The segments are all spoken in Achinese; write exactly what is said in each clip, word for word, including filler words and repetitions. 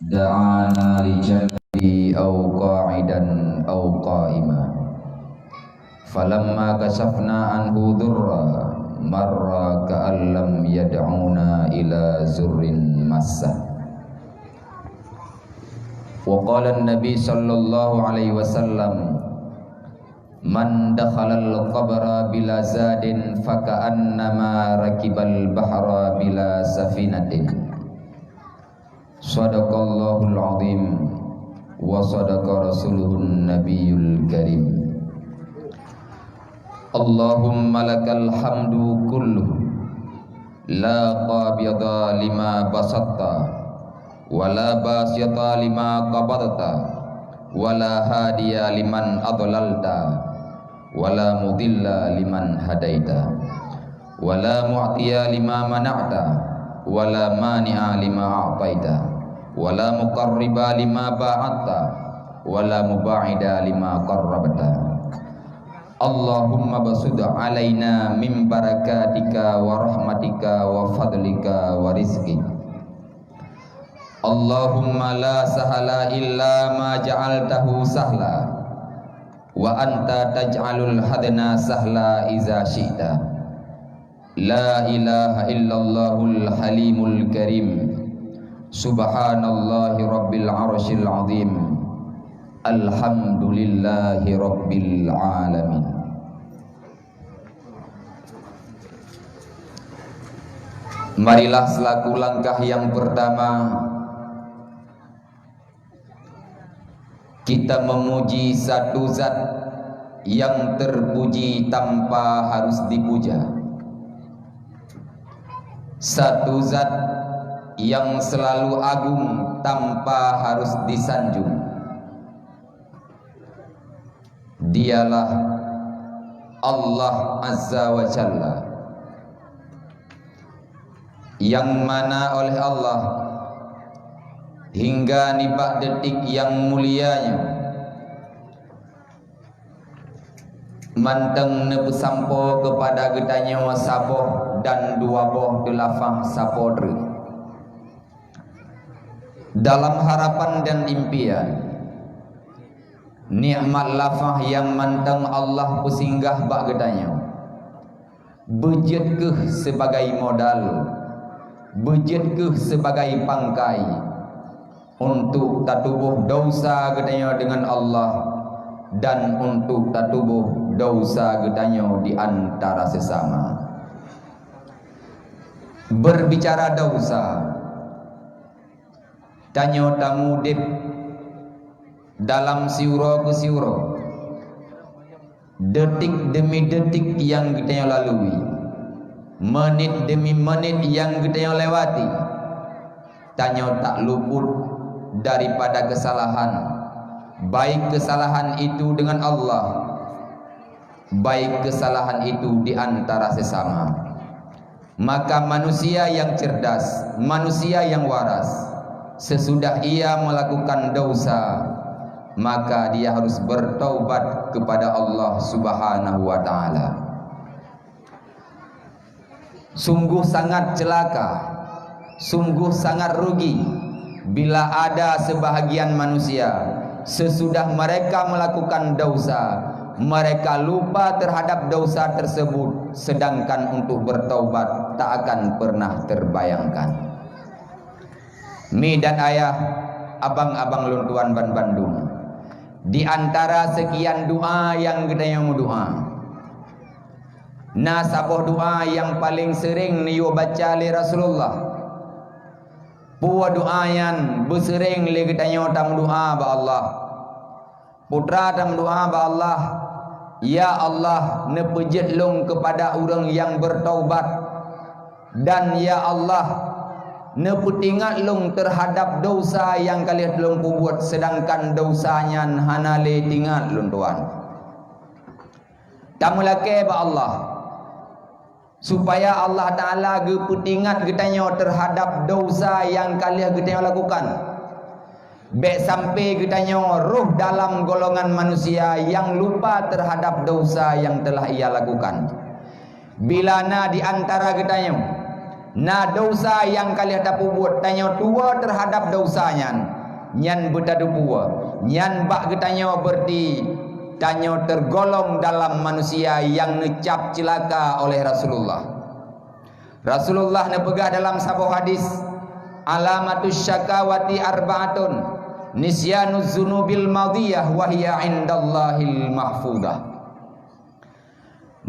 دعانا لجنبه أو قاعدا أو قائما. فلما كشفنا عنه ضره مر كأن لم يدعنا إلى ضر مسه. وقال النبي صلى الله عليه وسلم: من دخل القبر بلا زاد فكأنما ركب البحر بلا سفينة. صدق الله العظيم وصدق رسوله النبي الكريم. اللهم لك الحمد كله، لا قابض لما بسطت، ولا باسط لما قبضت، ولا هادي لمن أضللت، ولا مضل لمن هديت، ولا معطي لما منعت، ولا مانع لما أعطيت، ولا مقرب لما باعدت، ولا مباعد لما قربت. اللهم ابسط علينا من بركاتك ورحمتك وفضلك ورزقك. اللهم لا سهل إلا ما جعلته سهلا، وأنت تجعل الحزن سهلا إذا شئت. لا إله إلا الله الحليم الكريم. سبحان الله رب العرش العظيم. الحمد لله رب العالمين. Marilah selaku langkah yang pertama, kita memuji satu zat yang terpuji tanpa harus dipuja, satu zat yang selalu agung tanpa harus disanjung. Dialah Allah Azza wa Jalla, yang mana oleh Allah hingga nibak detik yang mulia nyoe mantong neupeusampoe keupada geutanyoe saboh dan dua boh teulafah sapo treuk. Dalam harapan dan impian, nikmat lafah nyang mantong Allah peusinggah bak geutanyoe, beujeuet kheueh sibagai modal, beujeuet kheueh sibagai pangkai untuk tatuboh desya geutanyoe deungon Allah dan untuk tatuboh desya geutanyoe di antara sesama. Berbicara desya, tanyoe tamuet udeb dalam siuroe keu siuroe, detik demi detik nyang geutanyoe lalui, menit demi menit nyang geutanyoe lewati, tanyoe tak luput daripada kesalahan, baik kesalahan itu dengan Allah, baik kesalahan itu di antara sesama. Maka manusia yang cerdas, manusia yang waras, sesudah ia melakukan desya, maka dia harus bertaubat kepada Allah Subhanahu wa Ta'ala. Sungguh sangat celaka, sungguh sangat rugi bila ada sebahagian manusia, sesudah mereka melakukan desya, mereka lupa terhadap desya tersebut, sedangkan untuk bertaubat tak akan pernah terbayangkan. Mi dan ayah, abang-abang lôn tuan banbandum, di antara sekian doa nyang geutanyoe meudoa, na saboh doa nyang paleng seuring neuyue baca lé Rasulullah. Peue doa nyan beuseuring lé geutanyoe tameudoa bak Allah. Peue teuma tameudoa bak Allah, "Ya Allah, neupeujeuet lôn keupada ureuëng nyang beutaubat, dan ya Allah, neupeutingat lôn teuhadab desya nyang ka lheueh lôn peubuet, seudangkan desya nyan hana lé tingat lôn tuan." Tameulakée bak Allah, supaya Allah Ta'ala geupeutingat geutanyoe teuhadab desya nyang ka lheueh geutanyoe lakukan. Bék sampai geutanyoe rôh dalam golongan manusia nyang lupa teuhadab desya nyang teulah ia lakukan. Bila na di antara geutanyoe Na desya nyang ka lheueh tapeubuet, tanyoe tuwoe teuhadab desya nyan, nyan beutatuwoe, nyan bak geutanyoe beureuti tanyoe teurgolong dalam manusia nyang neucap ceulaka oleh Rasulullah. Rasulullah neupeugah dalam saboh hadis, "Alamatus syakawati arba'atun, nisyanuz zunubil madiyah wa hiya indallahil mahfudah."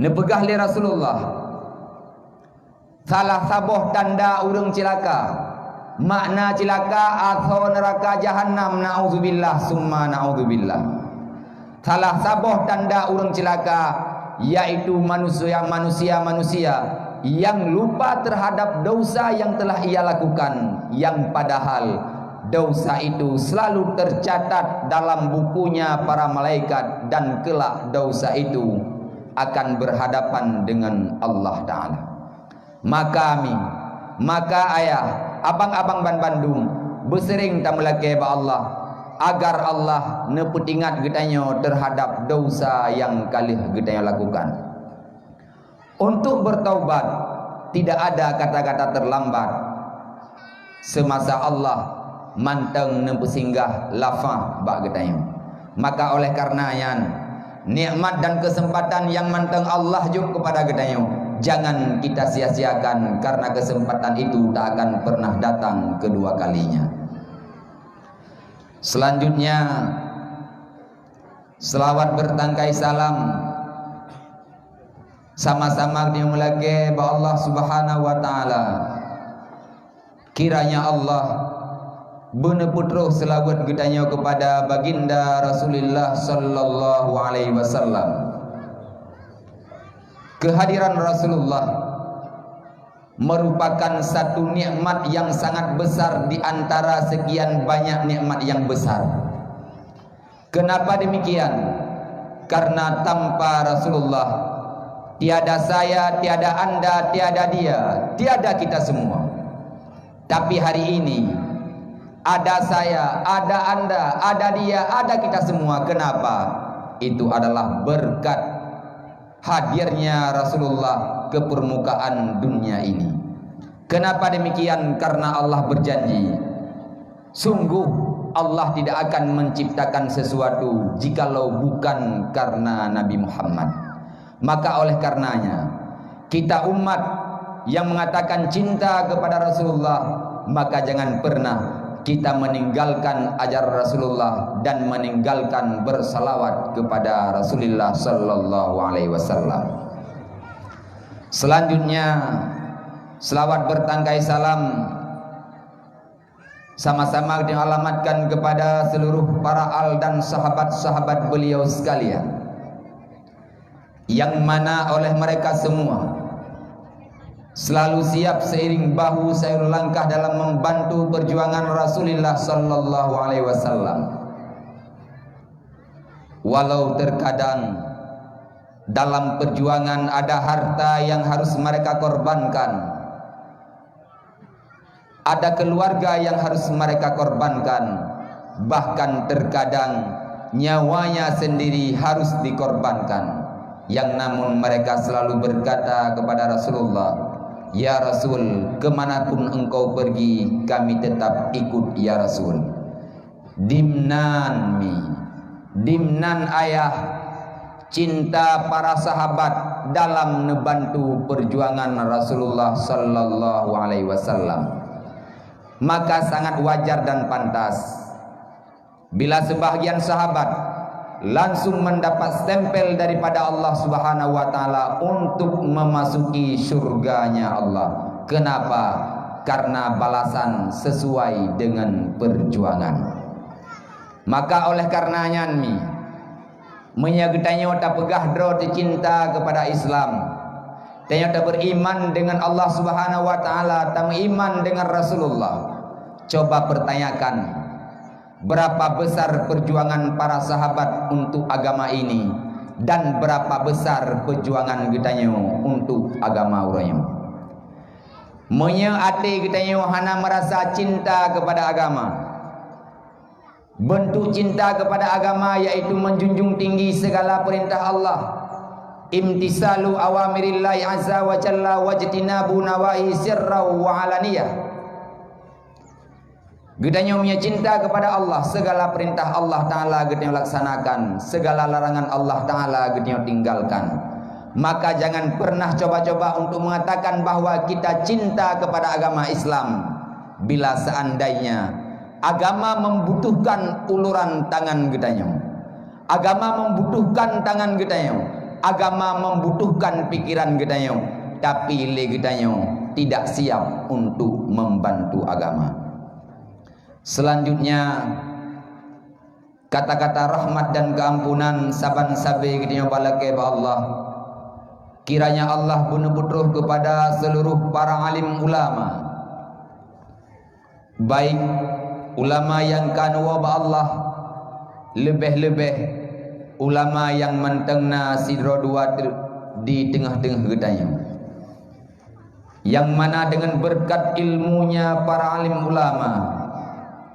Neupeugah lé Rasulullah, salah saboh tanda ureuëng ceulaka, makna ceulaka asoe neuraka jahannam, naudzubillah summa naudzubillah. Salah saboh tanda ureuëng ceulaka, yaitu manusia-manusia-manusia nyang lupa teuhadab desya nyang teulah ia lakukan, nyang padahal desya itu selalu teucatat dalam bukunya para malaikat dan keulak desya itu akan beurhadapan deungon Allah Ta'ala. Maka mi, maka ayah, abang-abang banbandum, beuseuréng tameulakée bak Allah, agar Allah neupeutingat geutanyoe teuhadab desya nyang ka lheueh geutanyoe lakukan. Untuk bertaubat, tidak ada kata-kata terlambat. Seumasa Allah mantong neupeusinggah lafah bak geutanyoe. Maka oleh karena nyan, nikmat dan keuseumpatan nyang mantong Allah jok keupada geutanyoe, jangan kita sia-siakan, karena keuseumpatan itu tak akan pernah datang kedua kalinya. Selanjutnya, seulaweuet beurangkai salam sama-sama geutanyoe meulakée bak Allah Subhanahu wa Ta'ala. Kiranya Allah beuneupeutroh seulaweuet geutanyoe keupada Baginda Rasulullah sallallahu alaihi wasallam. Keuhadiran Rasulullah merupakan satu nikmat yang sangat besar di antara sekian banyak nikmat yang besar. Kenapa demikian? Karena tanpa Rasulullah, tiada saya, tiada Anda, tiada dia, tiada kita semua. Tapi hari ini, ada saya, ada Anda, ada dia, ada kita semua. Kenapa? Itu adalah berkat hadirnya Rasulullah ke permukaan dunia ini. Kenapa demikian? Karena Allah berjanji, sungguh Allah tidak akan menciptakan sesuatu jikalau bukan karena Nabi Muhammad. Maka oleh karenanya, kita umat yang mengatakan cinta kepada Rasulullah, maka jangan pernah kita meninggalkan ajaran Rasulullah dan meninggalkan bersalawat kepada Rasulullah sallallahu alaihi wasallam. Selanjutnya, selawat bertangkai salam sama-sama dialamatkan kepada seluruh para al dan sahabat-sahabat beliau sekalian, yang mana oleh mereka semua selalu siap seiring bahu seiring langkah dalam membantu perjuangan Rasulullah sallallahu alaihi wasallam. Walau terkadang dalam perjuangan ada harta yang harus mereka korbankan, ada keluarga yang harus mereka korbankan, bahkan terkadang nyawanya sendiri harus dikorbankan. Yang namun mereka selalu berkata kepada Rasulullah, "Ya Rasul, kemanapun engkau pergi, kami tetap ikut, ya Rasul." Dimnan mi, dimnan ayah, cinta para sahabat dalam neubantu perjuangan Rasulullah sallallahu alaihi wasallam. Maka sangat wajar dan pantas bila sebahagian sahabat langsung mendapat stempel daripada Allah Subhanahu wa Ta'ala untuk memasuki syurganya Allah. Kenapa? Karena balasan sesuai dengan perjuangan. Maka oleh karena nyan mi, meunyoe geutanyoe tapeugah droe teucinta keupada Islam, tanyoe taberiman deungon Allah Subhanahu wa Ta'ala, tameuiman deungon Rasulullah, coba pertanyakan, berapa besar perjuangan para sahabat untuk agama ini, dan berapa besar perjuangan geutanyoe untuk agama uroe nyoe. Meunyoe até geutanyoe hana meurasa cinta keupada agama, bentuk cinta keupada agama yaitu menjunjung tinggi segala perintah Allah, Imtisalu awamirillahi azza wa jalla wajtinabu nawahi sirra wa alaniyah. Geutanyoe meunyoe cinta kepada Allah, segala perintah Allah Ta'ala geutanyoe laksanakan, segala larangan Allah Ta'ala geutanyoe tinggalkan. Maka jangan pernah coba-coba untuk mengatakan bahwa kita cinta kepada agama Islam bila seandainya agama membutuhkan uluran tangan geutanyoe. Agama membutuhkan tangan geutanyoe. Agama membutuhkan pikiran geutanyoe. Tapi lé geutanyoe tidak siap untuk membantu agama. Selanjutnya, kata-kata rahmat dan keampunan saban sabe geutanyoe balakée bak Allah. Kiranya Allah beuneuputroh kepada seluruh para alim ulama, baik ulama nyang ka neuwoe bak Allah, leubeh-leubeh ulama nyang mantong na sidroe dua teu-, di teungoh-teungoh geutanyoe. Nyang mana dengan berkat ilmunya para alim ulama,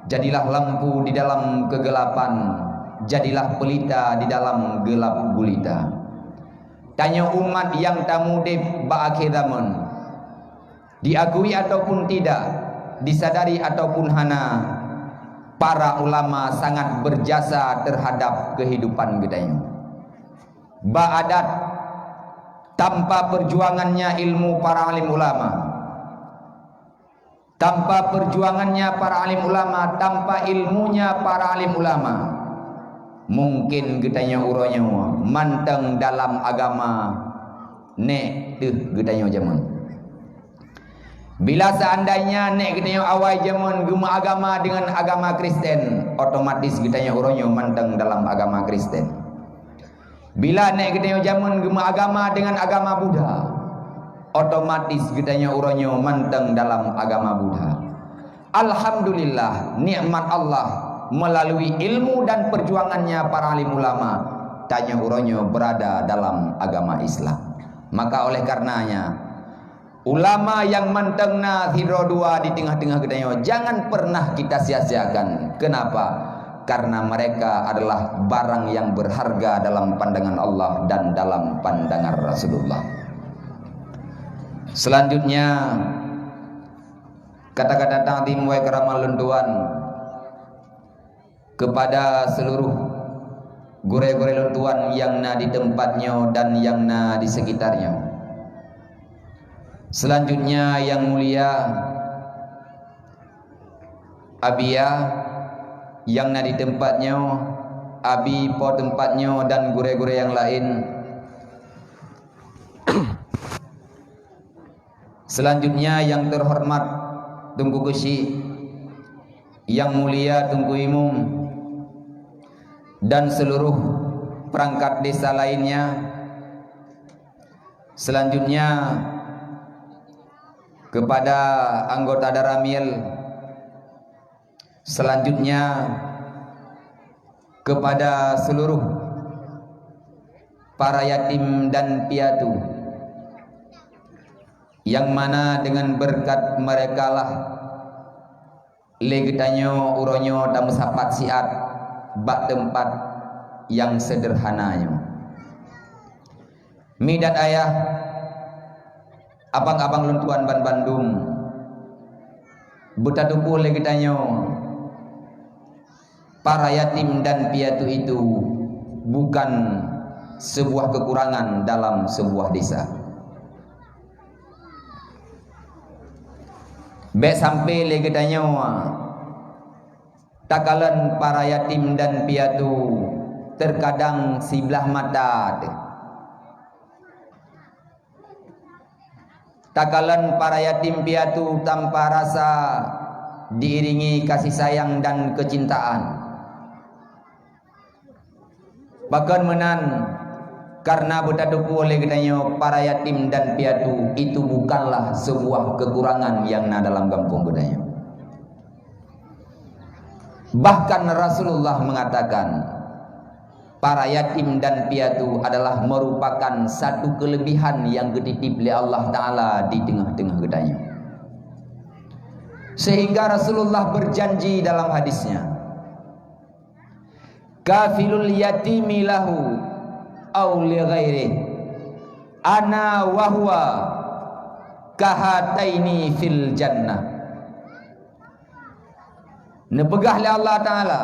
jadilah lampu di dalam kegelapan, jadilah pelita di dalam gelap gulita. Tanyoe umat nyang tamudeb bak akhé zaman, diakui ataupun tidak, disadari ataupun hana, para ulama sangat berjasa terhadap kehidupan geutanyoe. Bak adat, tanpa perjuangannya ilmu para alim ulama, tanpa perjuangannya para alim ulama, tanpa ilmunya para alim ulama, mungkin geutanyoe uroe nyoe mantong dalam agama nék teuh geutanyoe jameun. Bila seandainya nék geutanyoe awai jameun geumeuagama deungon agama Kristen, otomatis geutanyoe uroe nyoe mantong dalam agama Kristen. Bila nék geutanyoe jameun geumeuagama deungon agama Buddha, otomatis geutanyoe uroe nyoe mantong dalam agama Buddha. Alhamdulillah, nikmat Allah, melalui ilmu dan perjuangannya para alim ulama, tanyoe uroe nyoe berada dalam agama Islam. Maka oleh karenanya, ulama nyang mantong na sidroe dua di teungoh-teungoh geutanyoe, jangan pernah kita sia-siakan. Kenapa? Karena mereka adalah barang yang berharga dalam pandangan Allah dan dalam pandangan Rasulullah. Selanjutnya, kata-kata takzim wa ikraman lôn tuan kepada seluruh gurée-gurée lôn tuan nyang na di teumpat nyoe dan nyang na di sekitar nyoe. Selanjutnya, yang mulia Abia nyang na di teumpat nyoe, Abi po teumpat nyoe dan gurée-gurée nyang laén. Selanjutnya, yang terhormat Teungku Keuchik, yang mulia Teungku Imum, dan seluruh perangkat desa lainnya. Selanjutnya, kepada anggota Daramil. Selanjutnya, kepada seluruh para yatim dan piatu, yang mana dengan berkat merekalah lé geutanyoe uroe nyoe tameusapat siat bak teumpat nyang seudeurhana nyoe. Mi dan ayah, abang-abang lôn tuan banbandum, beutateupeue lé geutanyoe, para yatim dan piatu itu bukan sebuah kekurangan dalam sebuah desa. Bék sampai lé geutanyoe takalon para yatim dan piatu terkadang siblah mata teuh. Takalon para yatim piatu tanpa rasa diiringi kasih sayang dan kecintaan. Pakon meunan, karena beutateupeue lé geutanyoe para yatim dan piatu itu bukanlah sebuah kekurangan nyang na dalam gampông geutanyoe. Bahkan Rasulullah mengatakan, para yatim dan piatu adalah merupakan satu kelebihan yang geutitip lé Allah Ta'ala di teungoh-teungoh geutanyoe. Sehingga Rasulullah berjanji dalam hadisnya, "Kafilul yatimi lahu au li ghairih." "Ana wa huwa kahataini fil jannah." Neupeugah lé Allah Ta'ala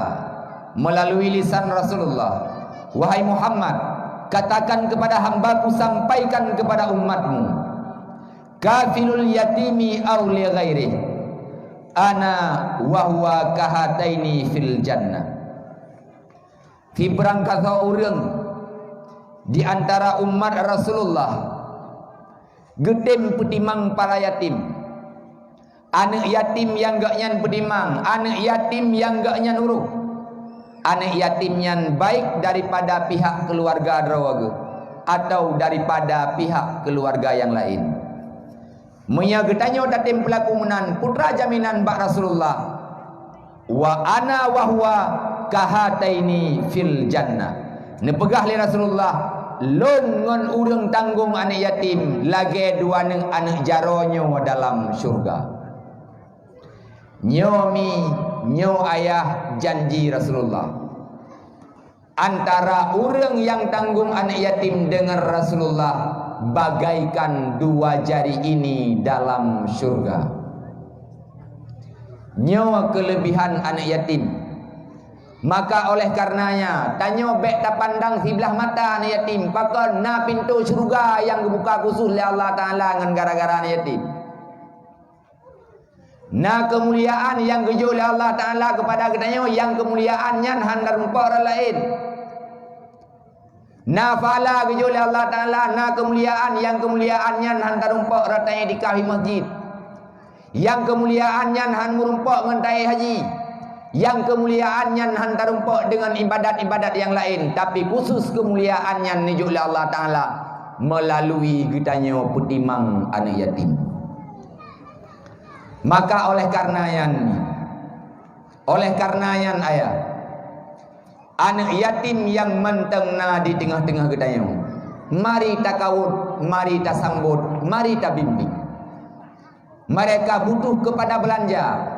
melalui lisan Rasulullah, "Wahai Muhammad, katakan kepada hamba-Ku, sampaikan kepada umatmu, kafilul yatimi au li ghairih, ana wa huwa kahataini fil jannah." Sibarang gasoe ureuëng di antara umat Rasulullah geutem peutimang para yatim, aneuëk yatim nyang gobnyan peutimang, aneuëk yatim nyang gobnyan urôh, aneuëk yatim nyan baik daripada pihak keuluwarga droe geuh atawa daripada pihak keuluwarga nyang laén. Meunyoe geutanyoe tatem peulaku meunan, peue teuma jaminan bak Rasulullah, "Wa ana wa huwa kahataini fil jannah." Neupeugah lé Rasulullah, "Lôn ngon ureuëng tanggong aneuëk yatim lagée dua aneuëk, aneuëk jaroe nyoe dalam syeuruga." Nyoe mi, nyoe ayah janji Rasulullah. Antara ureuëng nyang tanggong aneuëk yatim deungon Rasulullah bagaikan dua jari ini dalam syeuruga. Nyoe keuleubihan aneuëk yatim. Maka oleh karenanya, tanyoe bék tapandang siblah mata aneuëk yatim, pakon na pintoe syeuruga nyang geubuka khusos lé Allah Ta'ala ngon gara-gara aneuëk yatim. Na keumuliaan nyang geujok lé Allah Ta'ala keupada geutanyoe, nyang keumuliaan nyan hán tarumpok rot laén. Na pahala geujok lé Allah Ta'ala, na keumuliaan, nyang keumuliaan nyan hán tarumpok rot tanyoe itikaf di masjid. Nyang keumuliaan nyan hán meurumpok ngon taék haji. Nyang keumuliaan nyan hán tarumpok deungon ibadat-ibadat nyang laén, tapi khusos keumuliaan nyan neujok lé Allah Ta'ala melalui geutanyoe peutimang aneuëk yatim. Maka oleh karena nyan, oleh karena nyan ayah, aneuëk yatim nyang mantong na di teungoh-teungoh geutanyoe, mari takawöt, mari tasambot, mari tabimbing. Mereka butuh kepada belanja.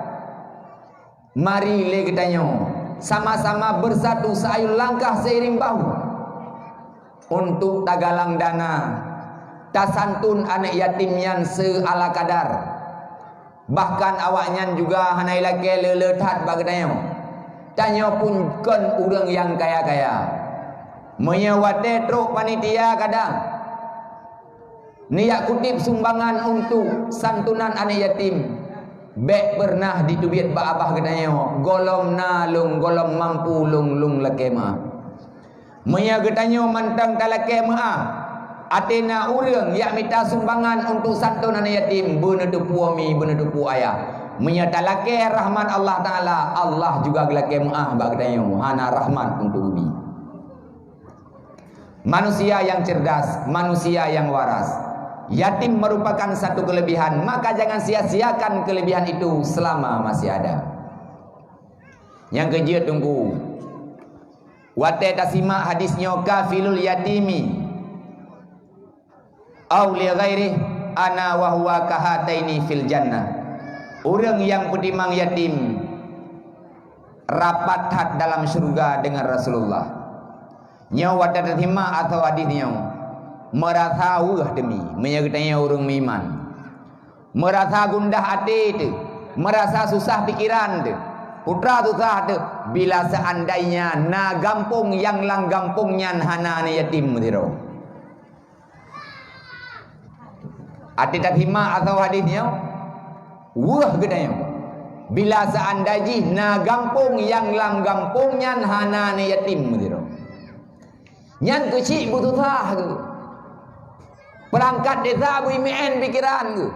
Mari lé geutanyoe sama-sama bersatu seayun langkah seiring bahu untuk tagalang dana, tasantun aneuëk yatim nyan seala kadar. Bahkan awaknyan juga hana ilakée le-le that bak geutanyoe. Tanyoe pun kon ureuëng nyang kaya-kaya. Meunyoe watée trok panitia kadang neujak kuteb sumbangan untuk santunan aneuëk yatim, bék peureunah jiteubiet bak babah geutanyoe, gohlom na lôn, gohlom mampu lôn, lôn lakée meuáh. Meunyoe geutanyoe mantong talakée meuáh, até na ureuëng jak mita sumbangan untuk santun aneuëk yatim, beuneuteupeu mi, beuneuteupeu ayah. Meunyoe talakée rahmat Allah Ta'ala, Allah juga geulakée meuáh bak geutanyoe, hana rahmat untuk geubi. Manusia yang cerdas, manusia yang waras. Yatim merupakan satu kelebihan, maka jangan sia-siakan kelebihan itu selama masih ada. Nyang keujeuet teungku, watée tasimak hadis nyoe, kafilul yatimi au li ghairih, ana wa huwa kahataini fil jannah. Ureuëng nyang peutimang yatim rapat that dalam syeuruga deungon Rasulullah. Nyoe watée tasimak asoe hadis nyoe, meurasa weueh teumi meunyoe geutanyoe ureuëng meuiman. Meurasa gundah até teuh, meurasa susah pikeran teuh, putra susah teuh, bila seandainya na gampông nyang lam gampông nyan hana aneuëk yatim sidroe. Até tasimak asoe hadis nyoe, weueh geutanyoe. Bila seandai jih na gampông nyang lam gampông nyan hana aneuëk yatim sidroe. Nyan keuchik beususah geuh. Peurangkat desa beuimién pikeran geuh.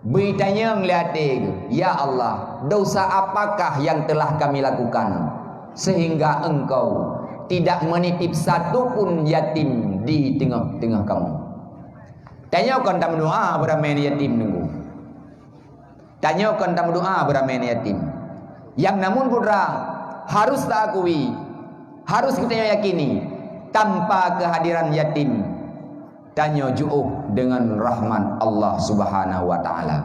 Beutanyong lé até geuh, "Ya Allah, dosa apakah yang telah kami lakukan sehingga Engkau tidak menitip satu pun yatim di teungoh-teungoh kamoe?" Tanyoe kon tameudoá beuramé yatim teungku. Tanyoe kon tameudoá beuramé yatim. Nyang namun putra harus taakui, harus geutanyoe yakini, tanpa keuhadiran yatim, tanyoe jiôh deungon rahmat Allah Subhanahu wa Ta'ala.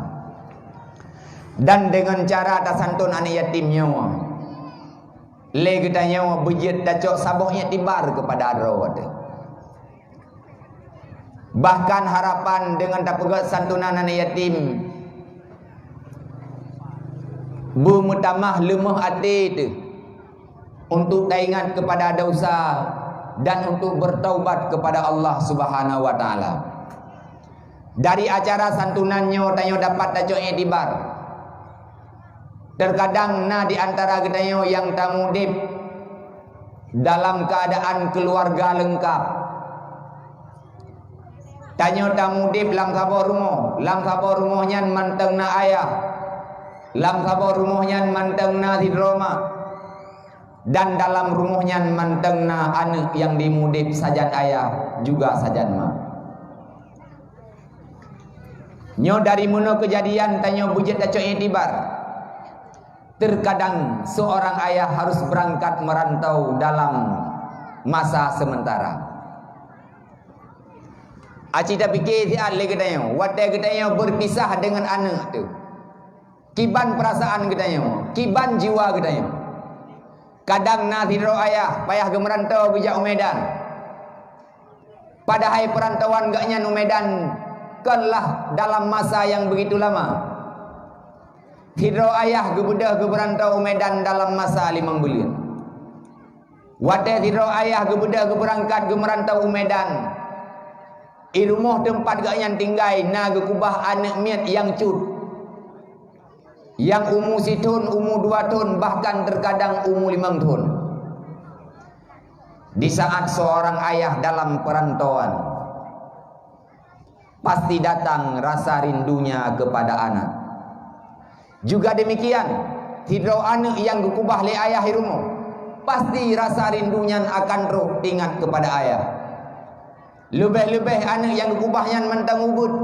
Dan deungon cara tasantun aneuëk yatim nyoe, lé geutanyoe beujeuet tacok saboh iktibar keupada droe teuh. Bahkan harapan deungon tapeugét santunan aneuk yatim beumeutamah leumoh até teuh untuk taingat keupada dosa dan untuk beutaubat keupada Allah Subhanahu wa Taala. Dari acara santunan nyoe tanyoe dapat tacok iktibar. Teukadang na di antara geutanyoe nyang tamudeb dalam keuadaan keuluwarga leungkab. Tanyoe tamudeb lam saboh rumoh, lam saboh rumoh nyan mantong na ayah, lam saboh rumoh nyan mantong na sidroe ma, dan dalam rumoh nyan mantong na aneuk nyang dimudeb sajan ayah juga sajan ma. Nyoe dari meunoe keujadian tanyoe beujeuet tacok iktibar. Teukadang seurang ayah harus beurangkat meurantau dalam masa seumeuntara. Aci tapike siat lé geutanyoe, watée geutanyoe beurpisah deungon aneuk teuh. Kiban peurasaan geutanyoe, kiban jiwa geutanyoe. Kadang na sidroe ayah payah geumeurantau geujak u Medan. Padahai peurantauan geuhnyan u Medan konlah dalam masa nyang beugitu lama. Sidroe ayah geubeudôh geumeurantau u Medan dalam masa limong buleuen. Watée sidroe ayah geubeudôh geubeurangkat geumeurantau u Medan, i rumoh teumpat geuhnyan tinggai na geukubah aneuk miet nyang cut, nyang umu sithon, umu dua thon, bahkan teukadang umu limong thon. Di saat seurang ayah dalam peurantauan, pasti datang rasa rindunya keupada aneuk. Juga deumikian, sidroe aneuk nyang geukubah lé ayah i rumoh, pasti rasa rindu nyan akan troh teuingat keupada ayah. Leubeh-leubeh aneuk nyang geukubah nyan mantong ubeut.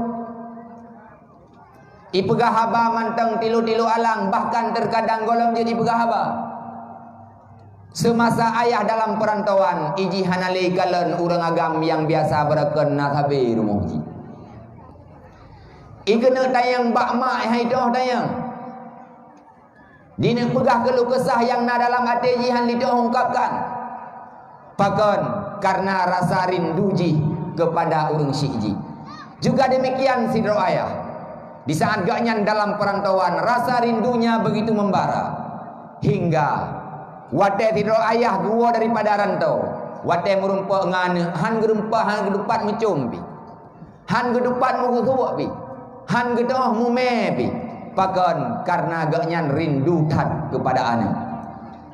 Ipeugah haba mantong tilu-tilu alang, bahkan teukadang gohlom jeuet ipeugah haba. Seumasa ayah dalam peurantauan, iji hana lé ikalon ureuëng agam nyang biasa beurakan na sabe rumoh jih. Ikeuneuk tanyong bak mak hai toh tanyong. Dineuk peugah keuluh keusah nyang na dalam até jih han litoe ungkapkan. Pakon? Kareuna rasa rindu jih keupada ureuëng syik jih. Juga deumikian sidroe ayah. Di saat geuhnyan dalam peurantauan, rasa rindunya beugitu meubara. Hingga watée sidroe ayah geuwoe daripada rantau, watée meurumpok ngon aneuk, han geurumpok, han geudupat meucom pih. Han geudupat meugusuek pih, han geutoh mumé pih. Pakon? Kareuna geuhnyan rindu that keupada aneuk.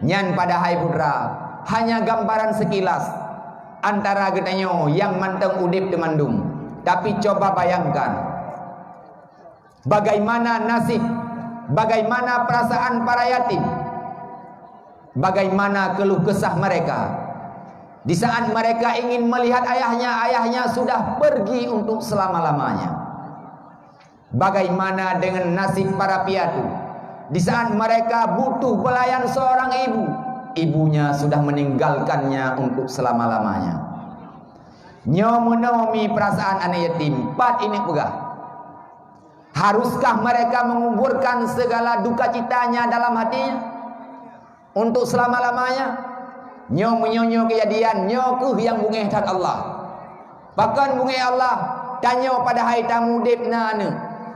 Nyan padahai putra hanya gambaran seukilas antara geutanyoe nyang mantong udeb teumandum. Tapi coba bayangkan, bagaimana nasib, bagaimana perasaan para yatim, bagaimana keuluh keusah mereka. Di saat mereka ingin melihat ayahnya, ayahnya sudah pergi untuk selama-lamanya. Bagaimana dengan nasib para piatu? Di saat mereka butuh pelayan seorang ibu, ibunya sudah meninggalkannya untuk selama-lamanya. Nyoe meunoe mi perasaan aneuk yatim, pat ineuk peugah. Haruskah mereka menguburkan segala duka citanya dalam hatinya untuk selama-lamanya? Nyoe meunyoe nyoe keujadian, nyoe kheueh nyang beungéh that Allah. Pakon beungéh Allah? Tanyoe padahai tamudeb na aneuk.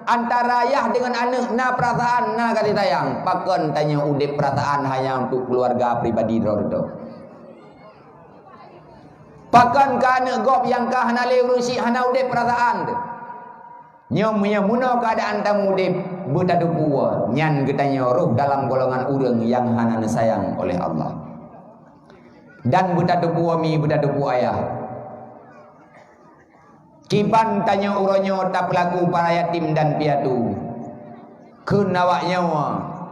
Antara yah deungon aneuk na perasaan, na kasih sayang. Pakon tanyoe udeb perasaan hanya untuk keuluwarga pribadi droe-droe? Pakon keu aneuk gob nyang ka hana lé ureuëng syik hana udeb perasaan teuh? Nyoe meunyoe meunoe keuadaan tamudeb, beutatupeue nyan geutanyoe rhoh dalam golongan ureuëng nyang hana neusayang oleh Allah. Dan beutatupeue mi, beutatupeue ayah. Kiban tanyoe uroe nyoe tapeulaku para yatim dan piatu. Kheun awak nyoe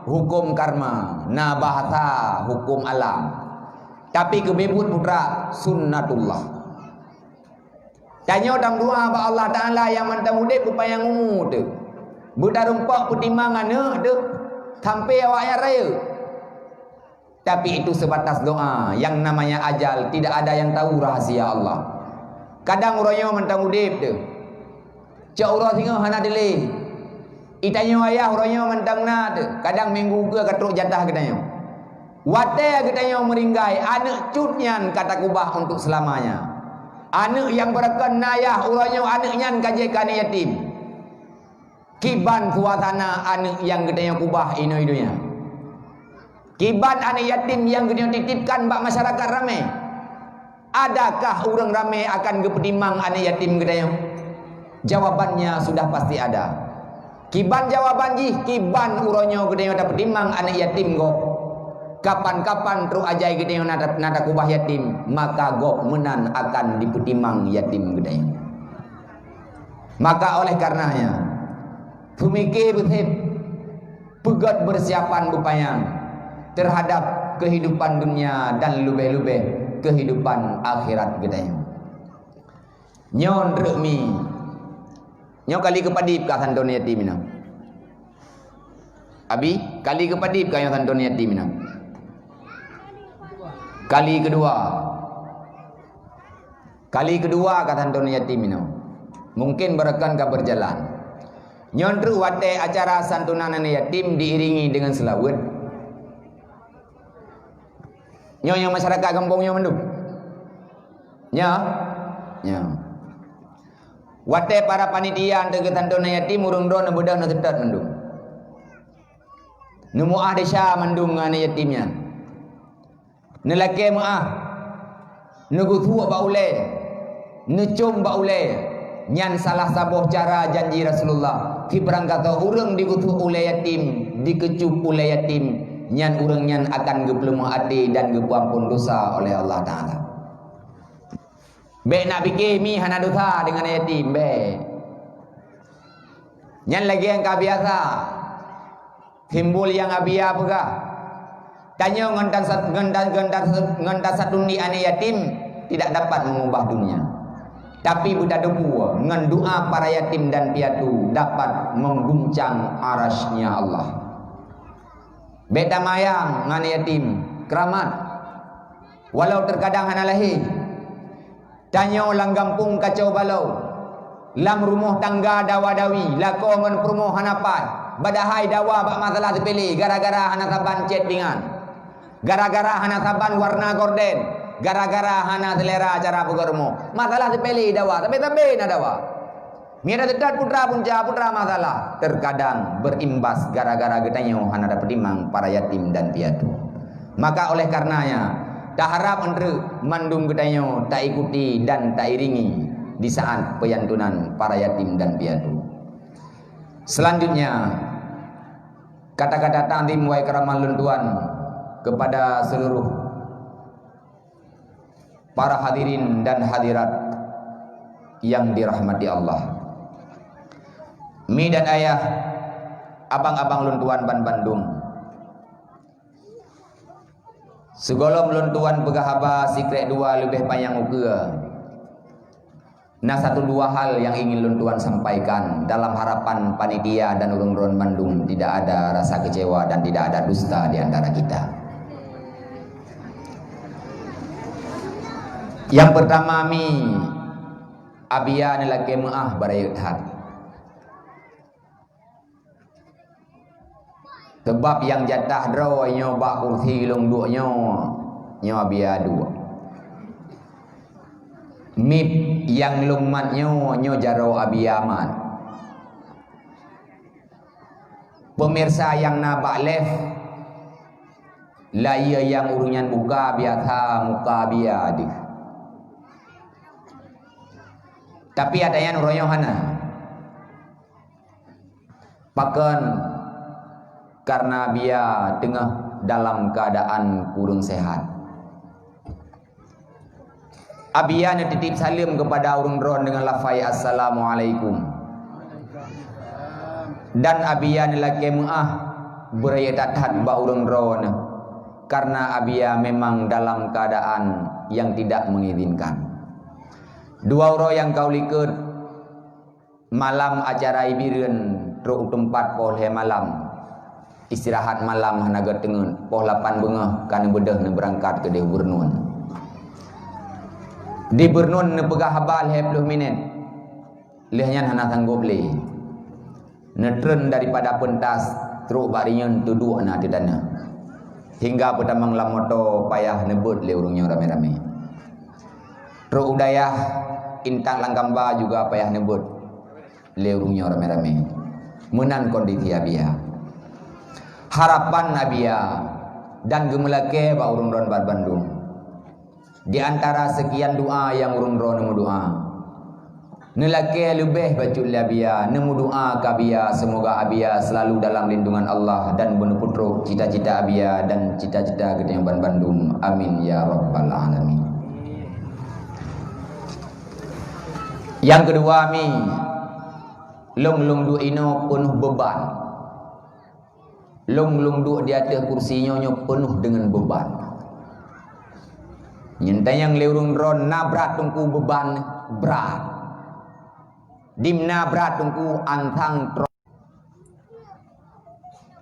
huköm karma, na bahasa huköm alam. Tapi keubeubeuet putra sunnatullah. Tanyoe tameudoá bak Allah Taala nyang mantong udeb beupanyang umu teuh. Beutarumpok peutimang aneuk teuh sampai awaknyan rayeuk. Tapi itu sebatas doa, yang namanya ajal tidak ada yang tahu rahasia Allah. Kadang uroe nyoe mantong udeb teuh. Cok uroe singoh hana dilé. Itanyoe ayah uroe nyoe mantong na teuh. Kadang minggu keue ka trok jatah geutanyoe. Watée geutanyoe meuringgai, aneuk cut nyan ka takubah untuk seulamanya. Aneuk nyang beurakon na yah, uroe nyoe aneuk nyan ka jeuet keu aneuk yatim. Kiban suasana aneuk nyang geutanyoe keubah inoe donya? Kiban aneuk yatim nyang geutanyoe titipkan bak masyarakat ramé? Adakah ureuëng ramé akan geupeutimang aneuk yatim geutanyoe? Jawabannya sudah pasti ada. Kiban jawaban jih, kiban uroe nyoe geutanyoe tapeutimang aneuk yatim gob. Kapan-kapan trok ajai geutanyoe na ta-, na takeubah yatim, maka gob meunan akan dipeutimang yatim geutanyoe. Maka oleh karenanya, peumiké beusép, peugét beursiapan beupanyang terhadap keuhidupan dunia dan leubeh-leubeh keuhidupan akhirat geutanyoe. Nyoe treuk mi. Nyoe kali keupadib ka santon yatim inoe? Abi, kali keupadib ka nyoe santon yatim inoe? Kali keudua. Kali keudua ka santon yatim inoe. Mungkin beurakon ka beujalan. Nyoe treuk watée acara santunan aneuk yatim diiringi deungon seulaweuet. Nyoe nyang masyarakat gampông nyoe mandum. Nya? Nya. Watée para panitia teuka santunan yatim, ureuëng droe neubeudôh neuseutôt mandum. Neumeuáh desya mandum ngon aneuk yatim nyan. Neulakée meuáh, neugeusuek bak ulée, neucom bak ulée. Nyan salah saboh cara janji Rasulullah, sibarang gasoe ureuëng digeusuek ulée yatim, dikeucup ulée yatim, nyan ureuëng nyan akan geupeuleumah até dan geupeuampon dosa oleh Allah Taala. Bék nak pike mi hana dosa deungon yatim, bék. Nyan lagée nyang ka biasa. Simbol nyang Abia peugah, tanyoe ngon tan sat-, ngon tan, ngon tan, ngon tan satu ni aneuk yatim tidak dapat mengubah dunia. Tapi beutadeue ngon doa para yatim dan piatu dapat mengguncang arasnya Allah. Bék tamayang ngon yatim, keramat. Walau terkadang hana lahé. Tanyoe lam gampông kacau balau, lam rumoh tangga dawa-dawi, lakoe ngon peurumoh hana paih, padahai dawa bak masalah seupele, gara-gara hana saban cét pingan, gara-gara hana saban warna gorden, gara-gara hana seulera cara peugöt rumoh. Masalah seupele dawa, sabe-sabe na dawa. Mira teutat putra punca, putra masalah, terkadang berimbas gara-gara geutanyoe hana tapeutimang para yatim dan piatu. Maka oleh karenanya, taharap eunteuk mandum geutanyoe taikuti dan tairingi di saat peuyantunan para yatim dan piatu. Selanjutnya, kata-kata takzim wa ikraman lôn tuan kepada seluruh para hadirin dan hadirat yang dirahmati Allah. Mi dan ayah, abang-abang lôn tuan ban bandum. Sigohlom lôn tuan peugah haba sikrék dua leubeh panyang ukeue, na satu dua hal nyang ingin lôn tuan sampaikan dalam harapan panitia dan ureuëng droen bandum tidak ada rasa kecewa dan tidak ada dusta di antara kita. Nyang peurtama mi, Abia neulakée meuáh beurayeuk that. Sabab nyang jatah droe nyoe bak kursi lôn duek nyoe, nyoe Abia duek. Mic nyang lôn mat nyoe, nyoe jaroe Abia mat. Pemirsa nyang na bak live, layie nyang ureuëng nyan buka biasa muka Abia deuh. Tapi ata nyan uroe nyoe hana. Pakon? Karena Abia teungoh dalam keuadaan kureueng sehat. Abia neutitip saleuem keupada ureuëng droen deungon lafai, "Assalamualaikum." Dan Abia neulakée meuáh beurayeuk that-that bak ureuëng droen, karena Abia memang dalam keadaan yang tidak mengizinkan. Dua uroe nyang ka u likot, malam acara ié bireuën trok u teumpat poh lhée malam. Istirahat malam hana gét teungeut, poh lapan beungoh ka neubeudôh neubeurangkat keudeh u Beureunon. Di Beureunon neupeugah haba lhée ploh minét, lheueh nyan hana sanggob lé. Neutreun daripada peuntas trok bak rinyueng teuduek na ateueh tanoh. Hingga peutamong lam moto payah neubeuet lé ureuëng nyoe ramé-ramé. Trok u dayah, intat lam gamba juga payah neubeuet lé ureuëng nyoe ramé-ramé. Meunan kondisi Abia. Harapan Abia dan geumeulakée bak ureuëng droen banmandum. Di antara seukian doa nyang ureuëng droe neumeudoa, neulakée leubeh bacut lé Abia, neumeudoa keu Abia, seumoga Abia seulalu dalam lindungan Allah dan beuneuputrok cita-cita Abia dan cita-cita geutanyoe banmandum. Amin ya rabbal alamin. Nyang keudua mi, lôn lôn duek inoe peunoh beuban. Lôn lôn duek di ateueh kursi nyoe, nyoe peunoh deungon beuban. Nyan tanyong lé ureuëng droe na brat teungku beuban brat. Dimna brat teungku antang tro-,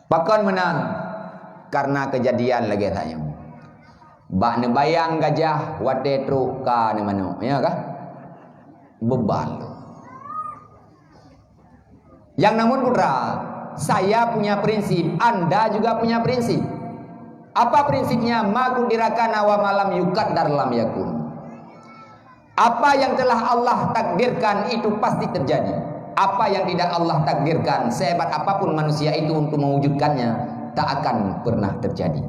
pakon meunan? Karena keujadian lagée tanyoe. Bak neubayang gajah watée trok ka neumanok, ya kah? Beuban lôn. Yang namun putra, saya punya prinsip, anda juga punya prinsip. Apa prinsipnya? Ma qudira kana wa ma lam yuqaddar lam yakun. Apa yang telah Allah takdirkan itu pasti terjadi. Apa yang tidak Allah takdirkan, sehebat apapun manusia itu untuk mewujudkannya, tak akan pernah terjadi.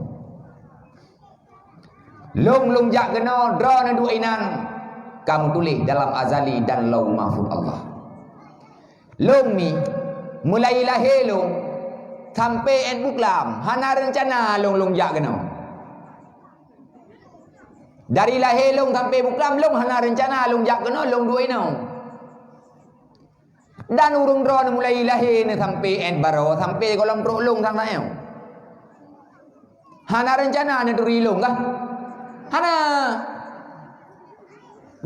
Lôn lôn jak keunoe droeneuh duek inan ka meutuléh dalam azali dan lauh mahfuz Allah. Lôn mi, mulai lahé lôn sampai ét buklam, hana reuncana lôn lôn jak keunoe. Dari lahé lôn sampai buklam lôn hana reuncana lôn jak keunoe, lôn duek inoe. Dan ureuëng droeneuh mulai lahé neuh sampai ét baroe, sampai gohlom trok lôn sang nyoe. Hana reuncana neuturi lôn kah? Hana.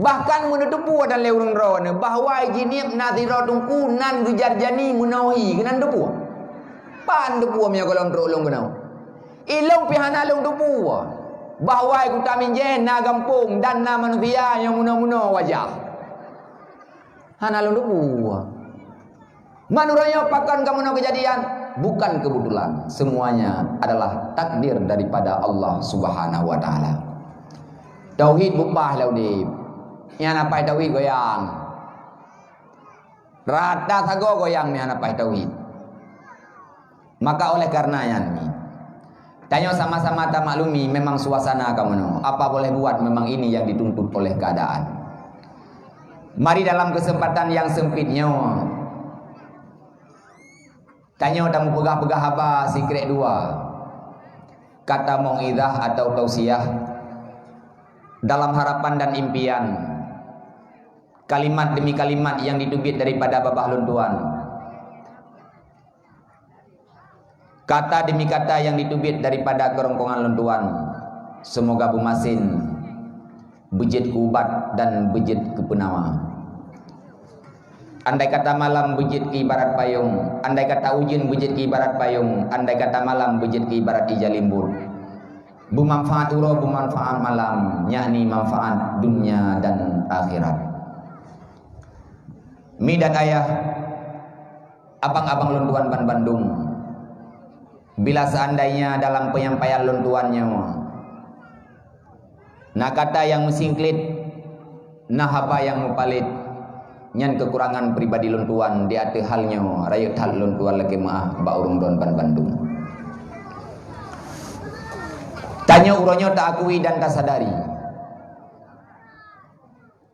Bahkan meuneuteupue dan lé ureuëng droeneuh bahwa jinieb na sidroe teungku nan geujarjani meunohi keunan teupue. Pan teupue meunyoe gohlom trok lôn keunoe. Ilôn pih hana lôn teupue bahwa kuta minjén na gampông dan na manusia nyang meunoe-meunoe wajah. Hana lôn teupue. Meunurot nyoe pakon ka meunoe keujadian? Bukan kebetulan. Semuanya adalah takdir daripada Allah Subhanahu wa Taala. Tauhid bupah lam udeb. Nyan apai tauhid goyang. Rata sagoe goyang nyan apai tauhid. Maka oleh karena nyan, tanyoe sama-sama tamaklumi memang suasana ka meunoe. Apa boleh buat, memang ini yang dituntut oleh keadaan. Mari dalam kesempatan yang sempit nyoe, tanyoe tameupeugah-peugah haba sikrek dua. Kata mau'izah atau tausiah dalam harapan dan impian. Kalimat demi kalimat yang diteubiet daripada babah lôn tuan. Kata demi kata nyang diteubiet daripada keurongkongan lôn tuan, seumoga beumasen beujeuet keu ubat dan beujeuet keu peunawa. Andai kata malam beujeuet keu ibarat payong, andai kata ujeuen beujeuet keu ibarat payong, andai kata malam beujeuet keu ibarat ija limbot. Beumanfaat uroe, beumanfaat malam, yakni manfaat dunia dan akhirat. Mi dan ayah, abang-abang lôn tuan banbandum, bila seandainya dalam penyampaian lôn tuan nyoe na kata nyang meusingklit, na haba nyang meupalet, nyan keukurangan pribadi lôn tuan di ateueh hal nyoe, rayeuk that lôn tuan lakée meuáh bak ureuëng droen banbandum. Tanyoe uroe nyoe taakui dan tasadari,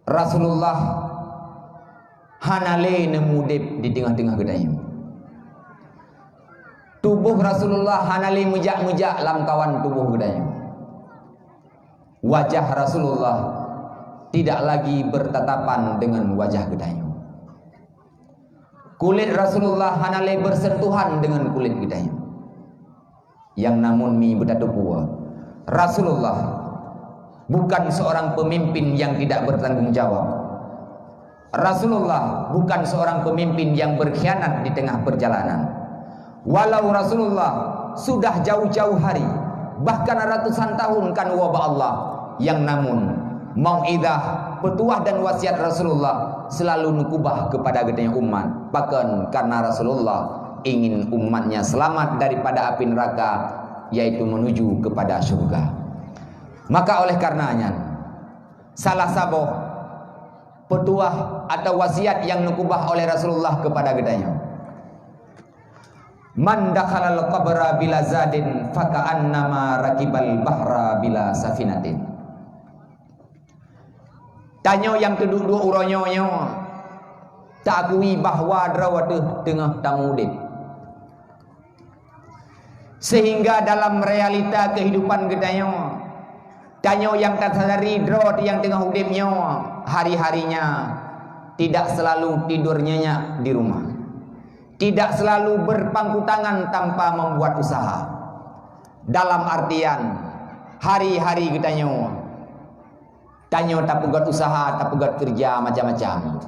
Rasulullah hana lé neumudeb di teungoh-teungoh geutanyoe. Tuboh Rasulullah hana lé meujak-meujak lam kawan tuboh geutanyoe. Wajah Rasulullah tidak lagi bertatapan dengan wajah geutanyoe. Kulit Rasulullah hana lé bersentuhan dengan kulit geutanyoe. Nyang namun mi beutateupeue, Rasulullah bukan seorang pemimpin yang tidak bertanggung jawab. Rasulullah bukan seorang pemimpin yang berkhianat di tengah perjalanan. Walau Rasulullah sudah jauh-jauh hari, bahkan ratusan tahun ka neuwoe bak Allah, nyang namun mau'izah, peutuah dan wasiat Rasulullah selalu neukubah kepada geutanyoe umat. Pakon? Karena Rasulullah ingin umatnya selamat daripada api neraka, yaitu menuju kepada syurga. Maka oleh karena nyan, salah saboh Peutuah atau wasiat nyang neukeubah oleh Rasulullah keupada geutanyoe. "Man dakhalal qabra bila zadin faka'annama rakibal bahra bila safinatin." Tanyoe nyang teuduek-duek uroe nyoe nyoe, taakui bahwa droe teuh teungoh tamuudeb. Sehingga dalam realita kehidupan geutanyoe, tanyoe nyang tasadari droe nyang teungoh udeb nyoe, hari-harinya tidak selalu tidur nyenyak di rumah. Tidak selalu berpangku tangan tanpa membuat usaha. Dalam artian, hari-hari geutanyoe, tanyoe tapeugöt usaha, tapeugöt keureuja macam-macam.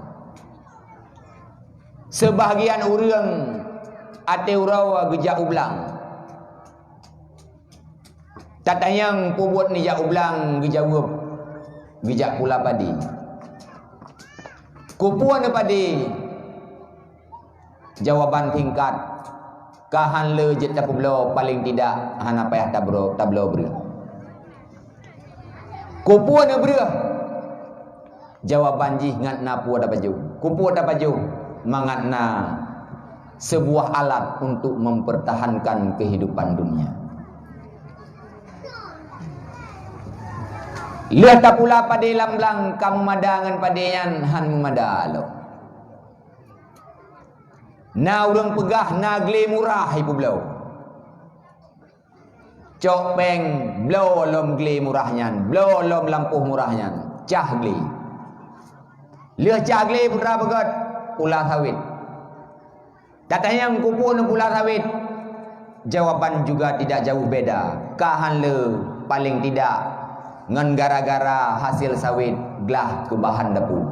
Seubahgian ureuëng até uroe geujak u blang. Tatanyong peue buet neujak u blang, geujaweueb, geujak pula padé. Keupeue neupadé? Jawaban singkat, ka hán le jeuet tapeubloe, paleng tidak hana payah tabro-, tabloe breueh. Keupeue neubreueh? Jawaban jih ngat na peue tapajoh. Keupeue tapajoh? Mangat na sebuah alat untuk mempertahankan kehidupan dunia. Lheueh tapula padé lam blang, ka meumada ngon padé nyan hán meumada lom. Na ureuëng peugah na glé murah ipeubloe. Cok péng, bloe lom glé murah nyan, bloe lom lampôh murah nyan, cah glé. Lheueh cah glé, putra beugöt, pula sawét. Tatanyong keupeue neupula sawét? Jawaban juga tidak jauh beda. Ka hán le, paleng tidak ngon gara-gara hasil sawét glah keu bahan dapu.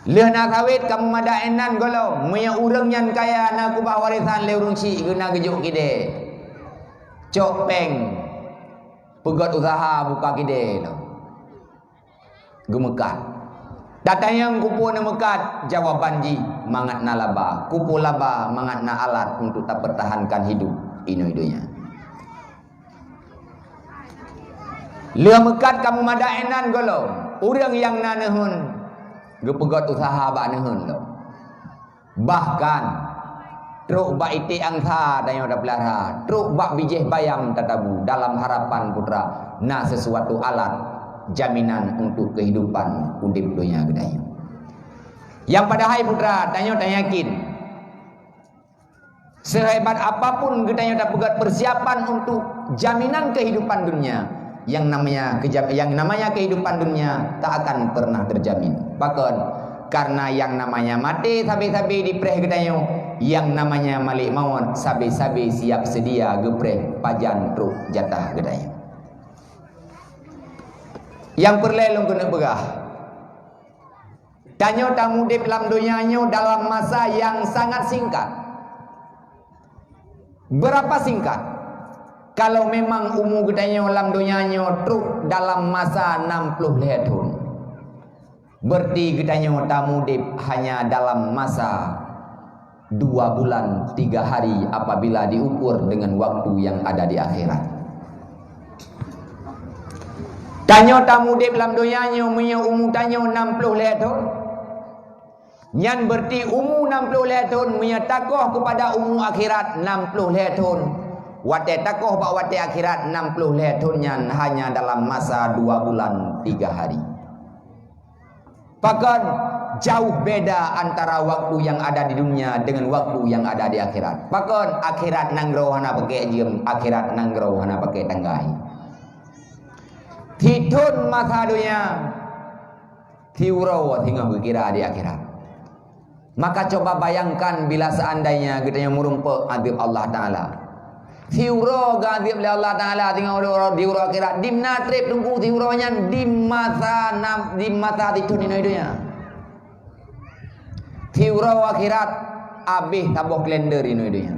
Lheueh na sawét ka meumada inan gohlom, meunyoe ureuëng nyan kaya na keubah warésan lé ureuëng chik geuh na geujok kidée. Cok péng, peugöt useuha buka kidée lom. Geumeukat. Tatanyong keupeue neumeukat? Jawaban jih mangat na laba. Keupeue laba? Mangat na alat untuk tapeurtahankan hidup inoe donya. Lheueh meukat ka meumada inan gohlom, ureuëng nyang na neuheun geupeugöt useuha bak neuheun lom. Bahkan, trok bak iték angsa tanyoe tapeulara, trok bak bijéh bayam tatabu dalam harapan putra na sesuatu alat jaminan untuk kehidupan udeb donya geutanyoe. Nyang padahai putra, tanyoe tayakin, sehebat apapun geutanyoe tapeugöt persiapan untuk jaminan kehidupan dunia, yang namanya kejam-, yang namanya kehidupan dunia tak akan pernah terjamin. Pakon? Karena yang namanya maté sabe-sabe jipreh geutanyoe, yang namanya malek mawöt sabe-sabe siap seudia geupreh pajan trok jatah geutanyoe. Nyang peureulée lôn keuneuk peugah, tanyoe tamudeb lam donya nyoe dalam masa nyang sangat singkat. Beurapa singkat? Kalau memang umu geutanyoe lam donya nyoe trok dalam masa nam ploh lhée thon, berarti geutanyoe tamudeb hanya dalam masa dua bulan tiga hari apabila diukur dengan waktu yang ada di akhirat. Tanyoe tamudeb lam donya nyoe meunyoe umu tanyoe nam ploh lhée thon, nyan berarti umu nam ploh lhée thon meunyoe takoh keupada umu akhirat nam ploh lhée thon. Watée takoh bak watée akhirat nam ploh lhée thon nyan hanya dalam masa dua bulan tiga hari. Pakon jauh beda antara waktu yang ada di dunia dengan waktu yang ada di akhirat. Pakon akhirat nanggroe hana pakai jeuem, akhirat nanggroe hana pakai tanggai. Sithon masa donya, siuroe singoh geukira di akhirat. Maka coba bayangkan bila seandainya geutanyoe meurumpok azab Allah Taala. Siuroe geuazab lé Allah Taala singoh di uroe, di uroe akhirat. Dimna treb teungku siuroe nyan di masa nam, di masa sithon inoe donya. Siuroe akhirat abéh saboh kalender inoe donya.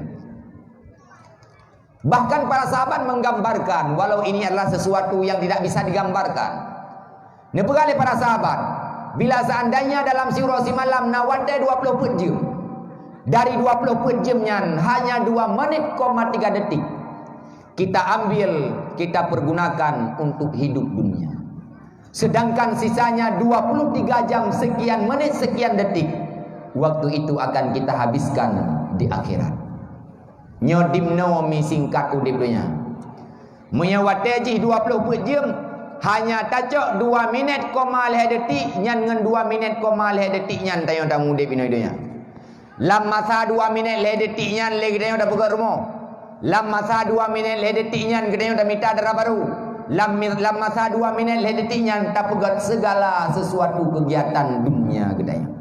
Bahkan para sahabat menggambarkan, walau ini adalah sesuatu yang tidak bisa digambarkan. Neupeugah lé para sahabat, bila seandainya dalam siuroe simalam na watée dua ploh peuet jeuem, dari dua ploh peuet jeuem nyan hanya dua menit koma tiga detik kita ambil, kita pergunakan untuk hidup dunia. Sedangkan sisanya dua puluh tiga jam sekian menit sekian detik, waktu itu akan kita habiskan di akhirat. Nyoe dimnoe mi singkat udeb donya. Meunyoe watée jih dua ploh peuet jeuem, hanya tacok dua minét koma lhée detik, nyan ngon dua minét koma lhée detik nyan tanyoe tamu udeb inoe donya. Lam masa dua minét lhée detik nyan lé geutanyoe tapeugét rumoh. Lam masa dua minét lhée detik nyan geutanyoe tamita dara barô. Lam mi-, lam masa dua minét lhée detik nyan tapeugét segala sesuatu kegiatan dunia geutanyoe.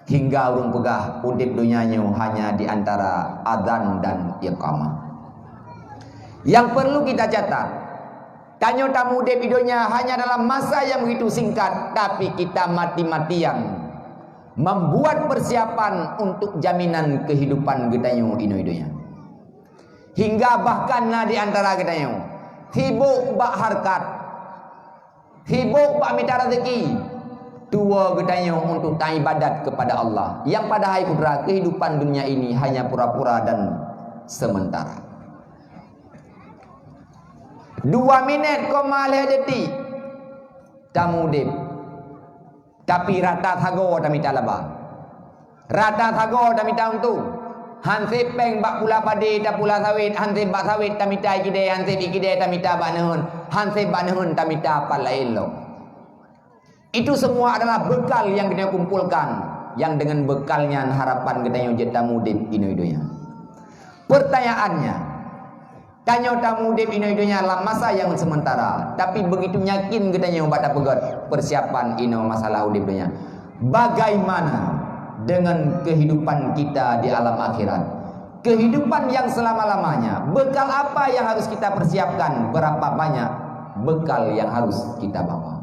Hingga ureuëng peugah udeb donya nyoe hanya di antara azan dan iqamah. Yang perlu kita catat, tanyoe tamu udeb di donya hanya dalam masa yang begitu singkat, tapi kita mati-matian membuat persiapan untuk jaminan kehidupan geutanyoe inoe donya. Hingga bahkan na di antara geutanyoe sibuk bak harkat, sibuk bak mita rezeki, tuwoe geutanyoe untuk taibadat kepada Allah, yang padahai putra kehidupan dunia ini hanya pura-pura dan sementara. Dua minét koma lhée detik tamu udeb, tapi rata sagoe tamita laba. Rata sagoe tamita untông. Hanseb péng bak pula padé tapula sawét, hanseb bak sawét tamita ikidée, hanseb ikidée tamita bak neuheun, hanseb bak neuheun tamita pat laén lom. Itu semua adalah bekal yang geutanyoe kumpulkan, yang dengan bekal nyan harapan geutanyoe jeuet tamu udeb inoe donya. Pertanyaannya, tanyoe tamu udeb inoe donya lam masa yang sementara, tapi begitu yakin geutanyoe bak tapeugét persiapan inoe masalah udeb donya. Bagaimana dengan kehidupan kita di alam akhirat? Kehidupan yang selama-lamanya, bekal apa yang harus kita persiapkan? Berapa banyak bekal yang harus kita bawa?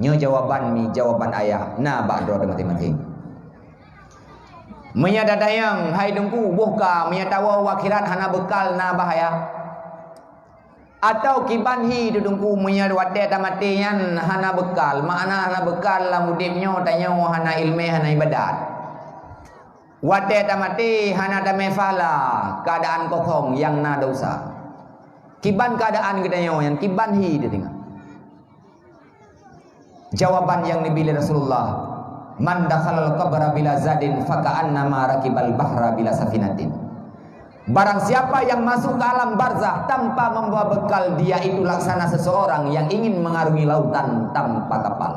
Nyoe jawaban mi, jawaban ayah na bak droe teuh maséng-maséng. Meunyoe tatanyong, hai Teungku, boh ka, meunyoe tawoe u akhirat hana bekal, na bahaya? Atawa kiban hi Teungku, meunyoe watée tamaté nyan hana bekal, makna hana bekal lam udeb nyoe, tanyoe hana iéleumé, hana iébadat. Watée tamaté hana tamé pahala, keuadaan kosong nyang na desya. Kiban keuadaan geutanyoe nyan, kiban hi teudeungoe. Jawaban nyang neubi lé Rasulullah, "Man dakhalal qabra bila zadin faka'annama rakibal bahra bila safinatin." Barang siapa yang masuk ke alam barzah tanpa membawa bekal, dia itu laksana seseorang yang ingin mengarungi lautan tanpa kapal.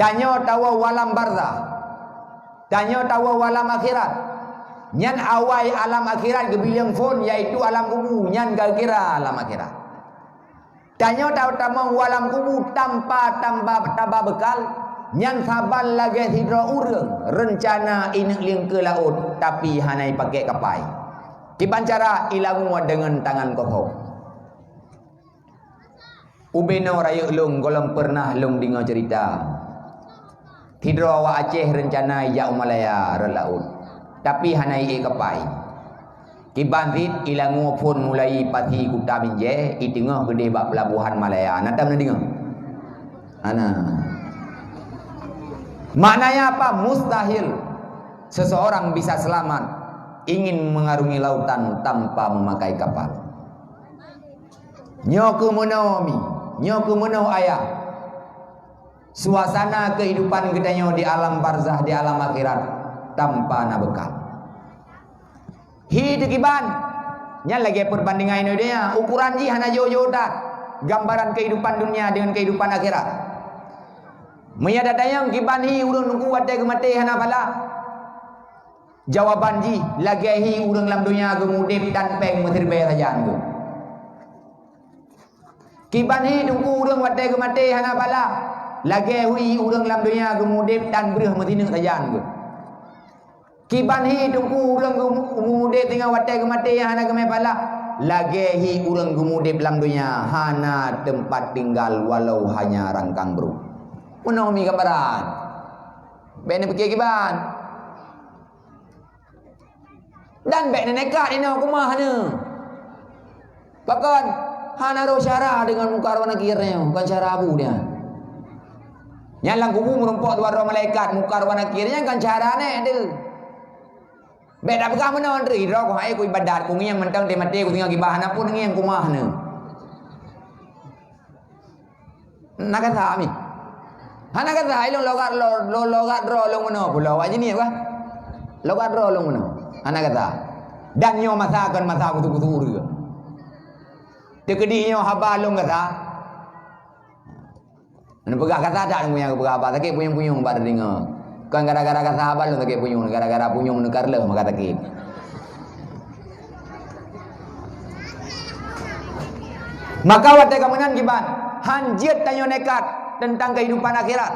Tanyoe tawoe u alam barzah. Tanyoe tawoe u alam akhirat. Nyan awai alam akhirat geubileung phon, yaitu alam kubu, nyan geukira alam akhirat. Tanyoe ta-, tamong u alam kubu tanpa tamba, taba bekal, nyan saban lagée sidroe ureuëng reuncana ineuk liengkeu laôt, tapi hana ipakék kapai. Kiban cara ilangue deungon tangan kosong. Ubenoe rayeuk lôn gohlom peureunah lôn deungoe ceurita. Sidroe awak Aceh reuncana ijak u Malaya rot laôt, tapi hana iék kapai. Kiban cit ilangue phon mulai pasi Kuta Binjai, iteungoh keudeh bak peulabohan Malaya. Na tam neudeungoe? Hana. Maknanya apa? Mustahil seseorang bisa selamat ingin mengarungi lautan tanpa memakai kapal. Nyoe keuh meunoe mi, nyoe keuh meunoe ayah. Suasana kehidupan geutanyoe di alam barzah, di alam akhirat, tanpa na bekal. Hi teukiban, nyan lagée perbandingan inoe donya, ukuran jih hana jauh-jauh that gambaran kehidupan dunia dengan kehidupan akhirat. Meunyoe tatanyong kiban hi ureuëng Teungku watée geumaté hana pahala, jawaban jih lagée hi ureuëng lam donya geumudeb dan péng meusiribée sajan geuh. Kiban hi Teungku ureuëng watée geumaté hana pahala, lagée hi ureuëng lam donya geumudeb dan breuh meusineuk sajan geuh. Kiban hi Teungku ureuëng geumu-, geumudeb teungoh watée geumaté nyang hana geumé pahala, lagée hi ureuëng geumudeb lam donya hana teumpat tinggal walau hanya rangkang brôk. Meunoe mi gambaran. Bék neupiké kiban. Dan bék neunekat inoe keumah nyoe. Pakon hana roh syara deungon Mungkar wa Nakir nyoe, kon syara bu nyan. Nyan lam kubu meurumpok dua droe malaikat, Mungkar wa Nakir nyan kon syara nyan deuh. Bék tapeugah meunoe, "Ndri droe ku hai ku ibadat, ku ngieng mantong teumaté, ku singoh gibah hana pun ngieng keumah nyoe." Na gata mi. Hana gata, ilong logat lo, lo, logat droe lôn meunoe pulo, awak jinih bah. Logat droe lôn meunoe. Hana gata. Dan nyoe masa kon masa kutu-kutu ureuëng. Teukeudi nyoe haba lôn gata. Neupeugah gata that nyang geupeugah haba sakét punyueng-punyueng bak teudeungoe. Kon gara-gara gata haba lôn sakét punyueng, gara-gara punyueng neukarleuh maka sakét. Maka watée ka meunan kiban, han jeuet tanyoe nekat teuntang keuhidupan akhirat.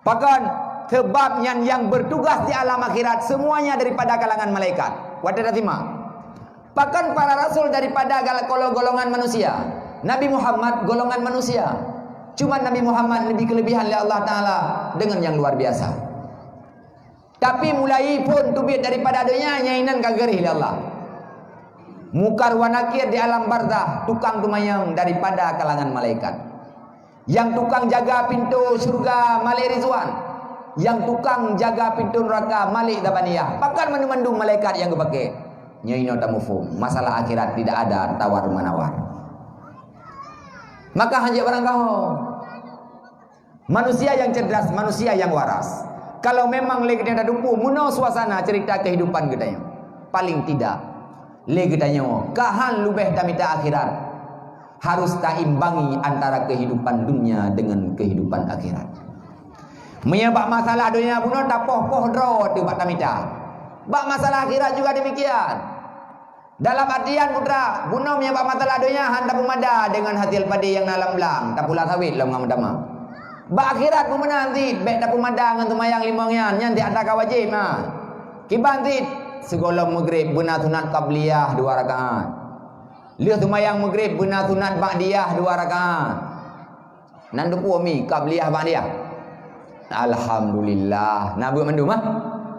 Pakon? Sebab nyan nyang bertugas di alam akhirat semuanya daripada kalangan malaikat. Watée tasimak, pakon para rasul daripada gal-, golo-, golongan manusia. Nabi Muhammad golongan manusia. Cuma Nabi Muhammad lebih kelebihan oleh Allah Taala dengan yang luar biasa. Tapi mulai phon teubiet daripada donya, nyan inan ka geureh lé Allah. Mukar wa Nakir di alam barzah, tukang teumanyong daripada kalangan malaikat. Nyang tukang jaga pintoe syeuruga Malik Ridwan, nyang tukang jaga pintoe neuraka Malik Zabaniyah. Pakon mandum-mandum malaikat nyang geupaké? Nyoe inoe tamuphom, masalah akhirat tidak ada tawar-menawar. Maka hanjeuet barangkaho. Manusia yang cerdas, manusia yang waras. Kalau memang lé geutanyoe tadumpu meunoe suasana cerita kehidupan geutanyoe, paling tidak lé geutanyoe ka han leubeh tamita akhirat, harus taimbangi antara kehidupan dunia dengan kehidupan akhirat. Meunyoe bak masalah donya bunoe tapoh-poh droe teuh bak tamita, bak masalah akhirat juga demikian. Dalam artian putra, bunoe meunyoe bak masalah donya han tapeumada deungon hasil padé nyang na lam blang, tapula sawét lom ngon meutamah. Bak akhirat peue meunan cit, bék tapeumada ngon seumayang limong nyan, nyan cit atra ka wajéb na. Kiban cit, sigohlom meugreb beuna sunat qabliyah dua rakaat. Lheueh seumayang meugreb beuna sunat ba'diyah dua rakaat. Nan teupeue mi qabliyah ba'diyah. Alhamdulillah. Na beuet mandum, ah?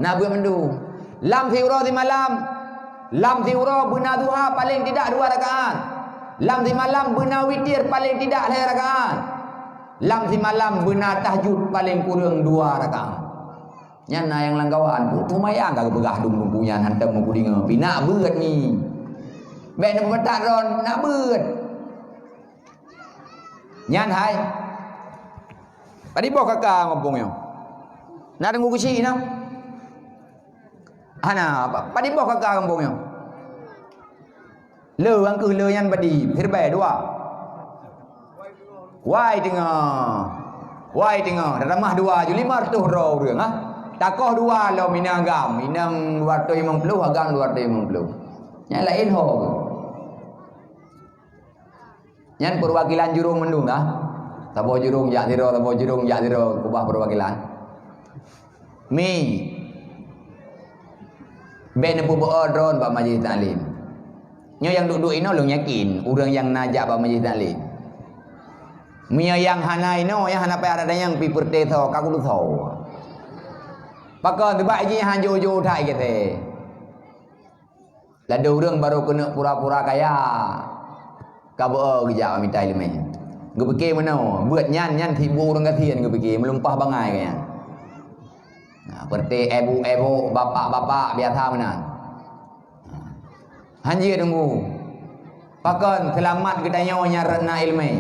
Na beuet mandum. Lam siuroe simalam, lam siuroe beuna duha paléng tidak dua rakaat. Lam simalam beuna witir paléng tidak lhée rakaat. Lam simalam beuna tahajud paléng kureueng dua rakaat. Nyan na nyang lam kawan, peue seumayang ka geupeugah dum-dum nyan hantom meukudeungoe. Pih na beuet mi. Bék neupeumatat droen, na beuet. Nyan hai. Padum boh kaka gampông nyoe? Na deungoe keuchik na? Hana, pa-, padum boh kaka gampông nyoe? Le, angkeuh le nyan badi, siribèe dua. Wai teungoh. Wai teungoh, tatamah dua ju lima reutôh droe ureuëng, ah. Takoh dua lom inong agam, inong dua reutôh limong ploh, agam dua reutôh limong ploh. Nyan laén ho. Nyan peurwakilan jurông mandum dah. Saboh jurông jak sidroe, saboh jurông jak sidroe, keubah peurwakilan. Mi, bék neupeubeue droen bak majelis taklim. Nyoe nyang duek-duek inoe lôn yakin, ureuëng nyang na jak bak majelis taklim. Meunyoe nyang hana inoe, nyang hana payah rada nyang pi peureuté soe, ka kudu soe. Pakon, teubak jih han jo-jo that i gata. Ladôm ureuëng barô keuneuk pura-pura kaya, ka beu geujak mita iéleumé. Geupike meunoe, beuet nyan, nyan sibuk ureuëng gasien geupike, meulumpah bangai keu nyan. Nah, peureuté ebuk-ebuk, bapak-bapak biasa meunan. Hanjeuet teunggu. Pakon seulamat geutanyoe nyang rot na iéleumé.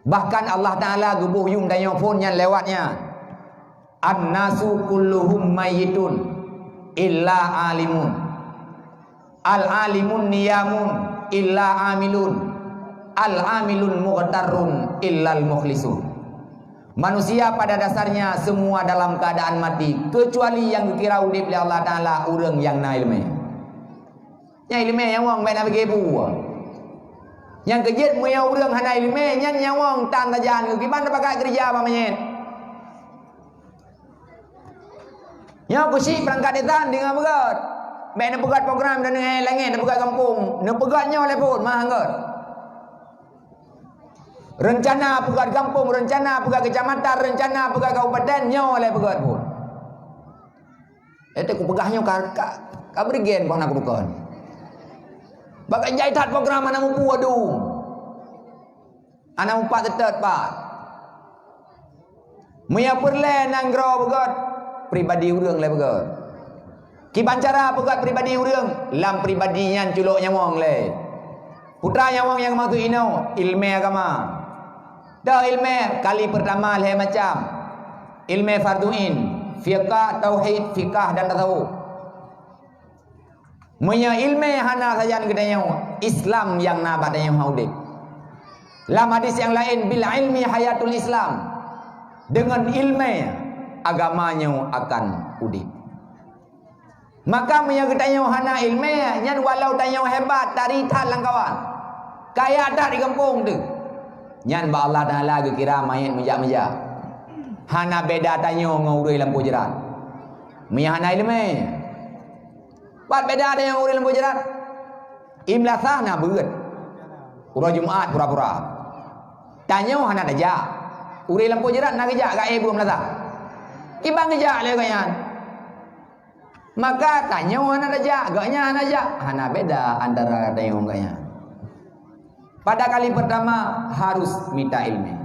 Bahkan Allah Taala geuboh yum tanyoe phon nyan lewat nyan. "An-nasu kulluhum mayyitun illa alimun. Al-alimun niyamun illa amilun. Al-amilun mughtarrun illal mukhlisun." Manusia pada dasarnya semua dalam keadaan mati, kecuali nyang geukira udeb lé Allah Taala ureuëng nyang na iéleumé. Nyang iéleumé nyawöng bék na pike bu. Nyang keujeuet meunyoe ureuëng hana iéleumé, nyan nyawöng tan sajan geuh kiban tapakat keureuja bak manyét. Nyoe keuchik peurangkat desa deungoe beugöt. Bék neupeugöt program dan neuh langét neupeugöt gampông, neupeugöt nyoe lé phon mah göt. Reuncana peugöt gampông, reuncana peugöt keucamatan, reuncana peugöt kabupaten nyoe lé peugöt phon. Éte kupeugah nyoe ka, ka, ka beureugen keuh na kupeukon. Bak jai that program hana mupu adu. Hana mupat teuteuet pat. Meunyoe peureulée nanggroe beugöt, pribadi ureuëng lé beugöt. Kiban cara beugöt pribadi ureuëng, lam pribadi nyan culok nyawöng lé. Putra nyawöng nyang maksud inoe, iéleumé agama. Teu ilmè kali peurtama lhèe macam. Ilmè fardhu ain, fiqah, tauhid, fiqah dan tasawuf. Meunyoe ilmè hana sajan geutanyoe, Islam nyang na bak tanyoe han udép. Lam hadis nyang laén, "Bil ilmi hayatul Islam." Deungon ilmè, agama nyoe akan udép. Maka meunyoe geutanyoe hana ilmè, nyan walau tanyoe hebat, tari that lam kawan, kaya that di gampông teuh, nyan bak Allah Taala geukira manyét meujak-meujak. Hana beda tanyoe ngon ureueng lampôh jrat. Meunyoe hana ilmè, pat beda tanyoe ngon ureueng lampôh jrat? Imeulasah na beuet. Uroe Jumat pura-pura. Tanyoe hana tajak. Ureueng lampôh jrat na geujak, gaéh beuet meulasah. Kiban geujak lé gobnyan. Maka tanyoe hana tajak, gobnyan hana jak, hana beda antara tanyoe ngon gobnyan. Pada kali pertama harus mita ilmu.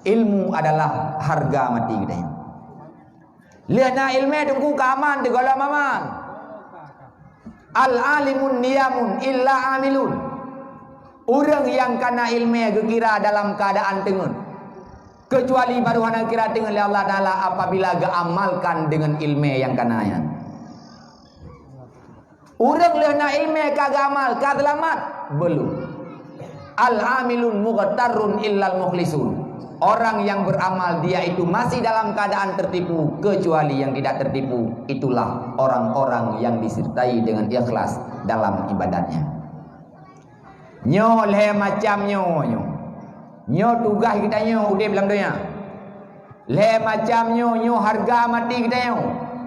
Ilmu adalah harga mati geutanyoe. Lheueh na ilmu teungku ka aman, teugohlom aman. Al alimun niyamun illa amilun. Ureueng nyang kana ilmu geukira dalam keuadaan teungeut. Keucuali baru hana kira teungeut lé Allah Taala apabila geuamalkan deungon ilmé nyang kana nyan. Ureueng lheueh na ilmé ka geuamal, ka seulamat? Belum. Al-amilun mughtarrun illal mukhlisun. Orang yang beramal dia itu masih dalam keadaan tertipu, kecuali yang tidak tertipu, itulah orang-orang yang disertai dengan ikhlas dalam ibadatnya. Nyoe lhée macam nyoe, nyoe. Nyoe tugaih geutanyoe udeb lam donya. Lhée macam nyoe, nyoe hareuga mati geutanyoe.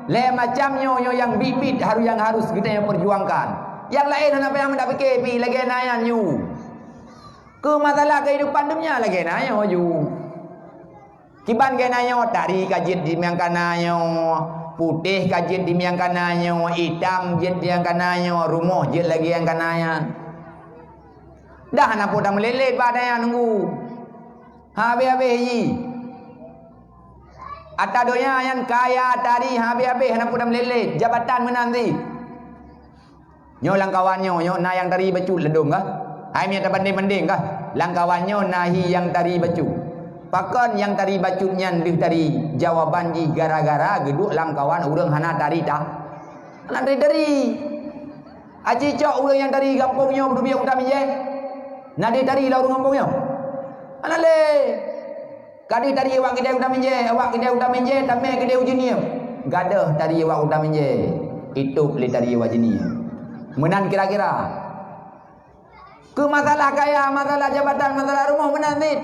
Lhée macam nyoe, nyoe nyang biet-biet harus, nyang harus geutanyoe peujuangkan. Nyang laén hana payah meudak pike pih lagée na nyan nyoe. Keu masalah keuhidupan donya lagée na nyoe ju. Kiban keunan nyoe, tari ka jeuet di nyang kana nyoe, putéh ka jeuet di nyang kana nyoe, itam jeuet di nyang kana nyoe, rumoh jeuet lagée nyang kana nyan. Dah hana peue tameulét-lét bak daya nunggu. Habéh-habéh jih. Ata donya nyan kaya tari habéh-habéh hana peue tameulét-lét, jabatan meunan cit. Nyoe lam kawan nyoe, nyoe na nyang tari bacut ladôm kah? Hai mita bandeng-bandeng kah? Lam kawan nyoe na hi nyang tari bacut. Pakon nyang tari bacut nyan deuh tari? Jawaban jih gara-gara geuduek lam kawan ureuëng hana tari ta-, hana tari-tari. Aci cok ureuëng nyang tari gampông nyoe beuteubiet u Kuta Minjée. Na deuh tari lam ureuëng gampông nyoe? Hana lé. Ka deuh tari awak keudée u Kuta Minjée, awak keudée u Kuta Minjée, tamé keudée u Jeunieb. Gadôh tari awak u Kuta Minjée, itôb lé tari awak Jeunieb. Meunan kira-kira. Keu masalah kaya, masalah jabatan, masalah rumoh meunan cit.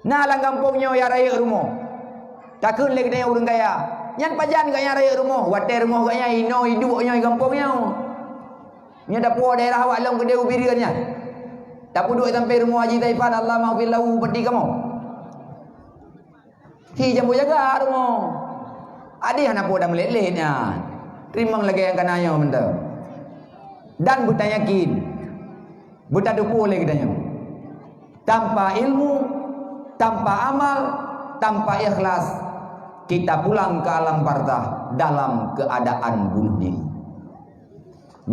Na lam gampông nyoe nyang rayeuk rumoh. Takheun lé geutanyoe ureuëng kaya. Nyan pajan gobnyan rayeuk rumoh, watée rumoh gobnyan inoe iduek nyoe gampông nyoe. Nyoe tapuwoe daerah awak lom keudeh u Bireuen nyan. Tapeuduek sampoe rumoh Haji Saifan, Allah maghfir lahu, peuti kamoe. Hi jambo jaga rumoh. Adeh hana peue tameulét-lét nyan. Teurimong lagée nyang kana nyoe mantong. Dan beutayakin, beutateupeue lé geutanyoe. Tanpa ilmu, tanpa amal, tanpa ikhlas, kita pulang ke alam barzakh dalam keadaan bunuh diri.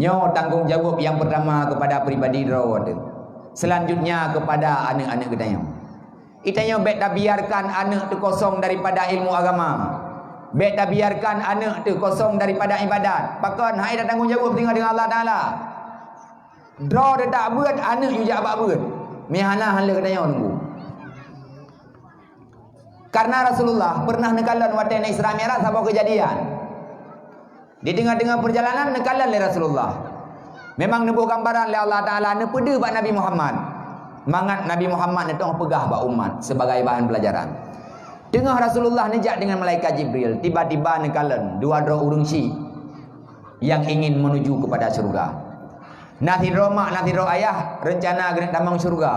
Nyoe tanggong jaweueb nyang peurtama keupada pribadi droe teuh. Seulanjutnya keupada aneuëk-aneuëk geutanyoe. Geutanyoe bék tabiarkan aneuëk teukosong daripada ilmu agama. Bék tabiarkan aneuëk teukosong daripada ibadat. Pakon? Hai tatanggong jaweueb singoh deungon Allah Taala. Droe teutak beuet, aneuëk yue jak bak beuet. Meuhana hana lé geutanyoe nunggu. Karena Rasulullah pernah neukalon watée na Isra Mi'raj saboh keujadian. Di teungoh-teungoh peurjalanan neukalon lé Rasulullah. Memang neuboh gambaran lé Allah Taala neupeudeuh bak Nabi Muhammad. Mangat Nabi Muhammad neutôh peugah bak umat sebagai bahan pelajaran. Teungoh Rasulullah neujak deungon malaikat Jibril, tiba-tiba neukalon dua droe ureuëng syik nyang ingin menuju kepada syurga. Na sidroe mak, na sidroe ayah rencana geuneuk tamong syurga.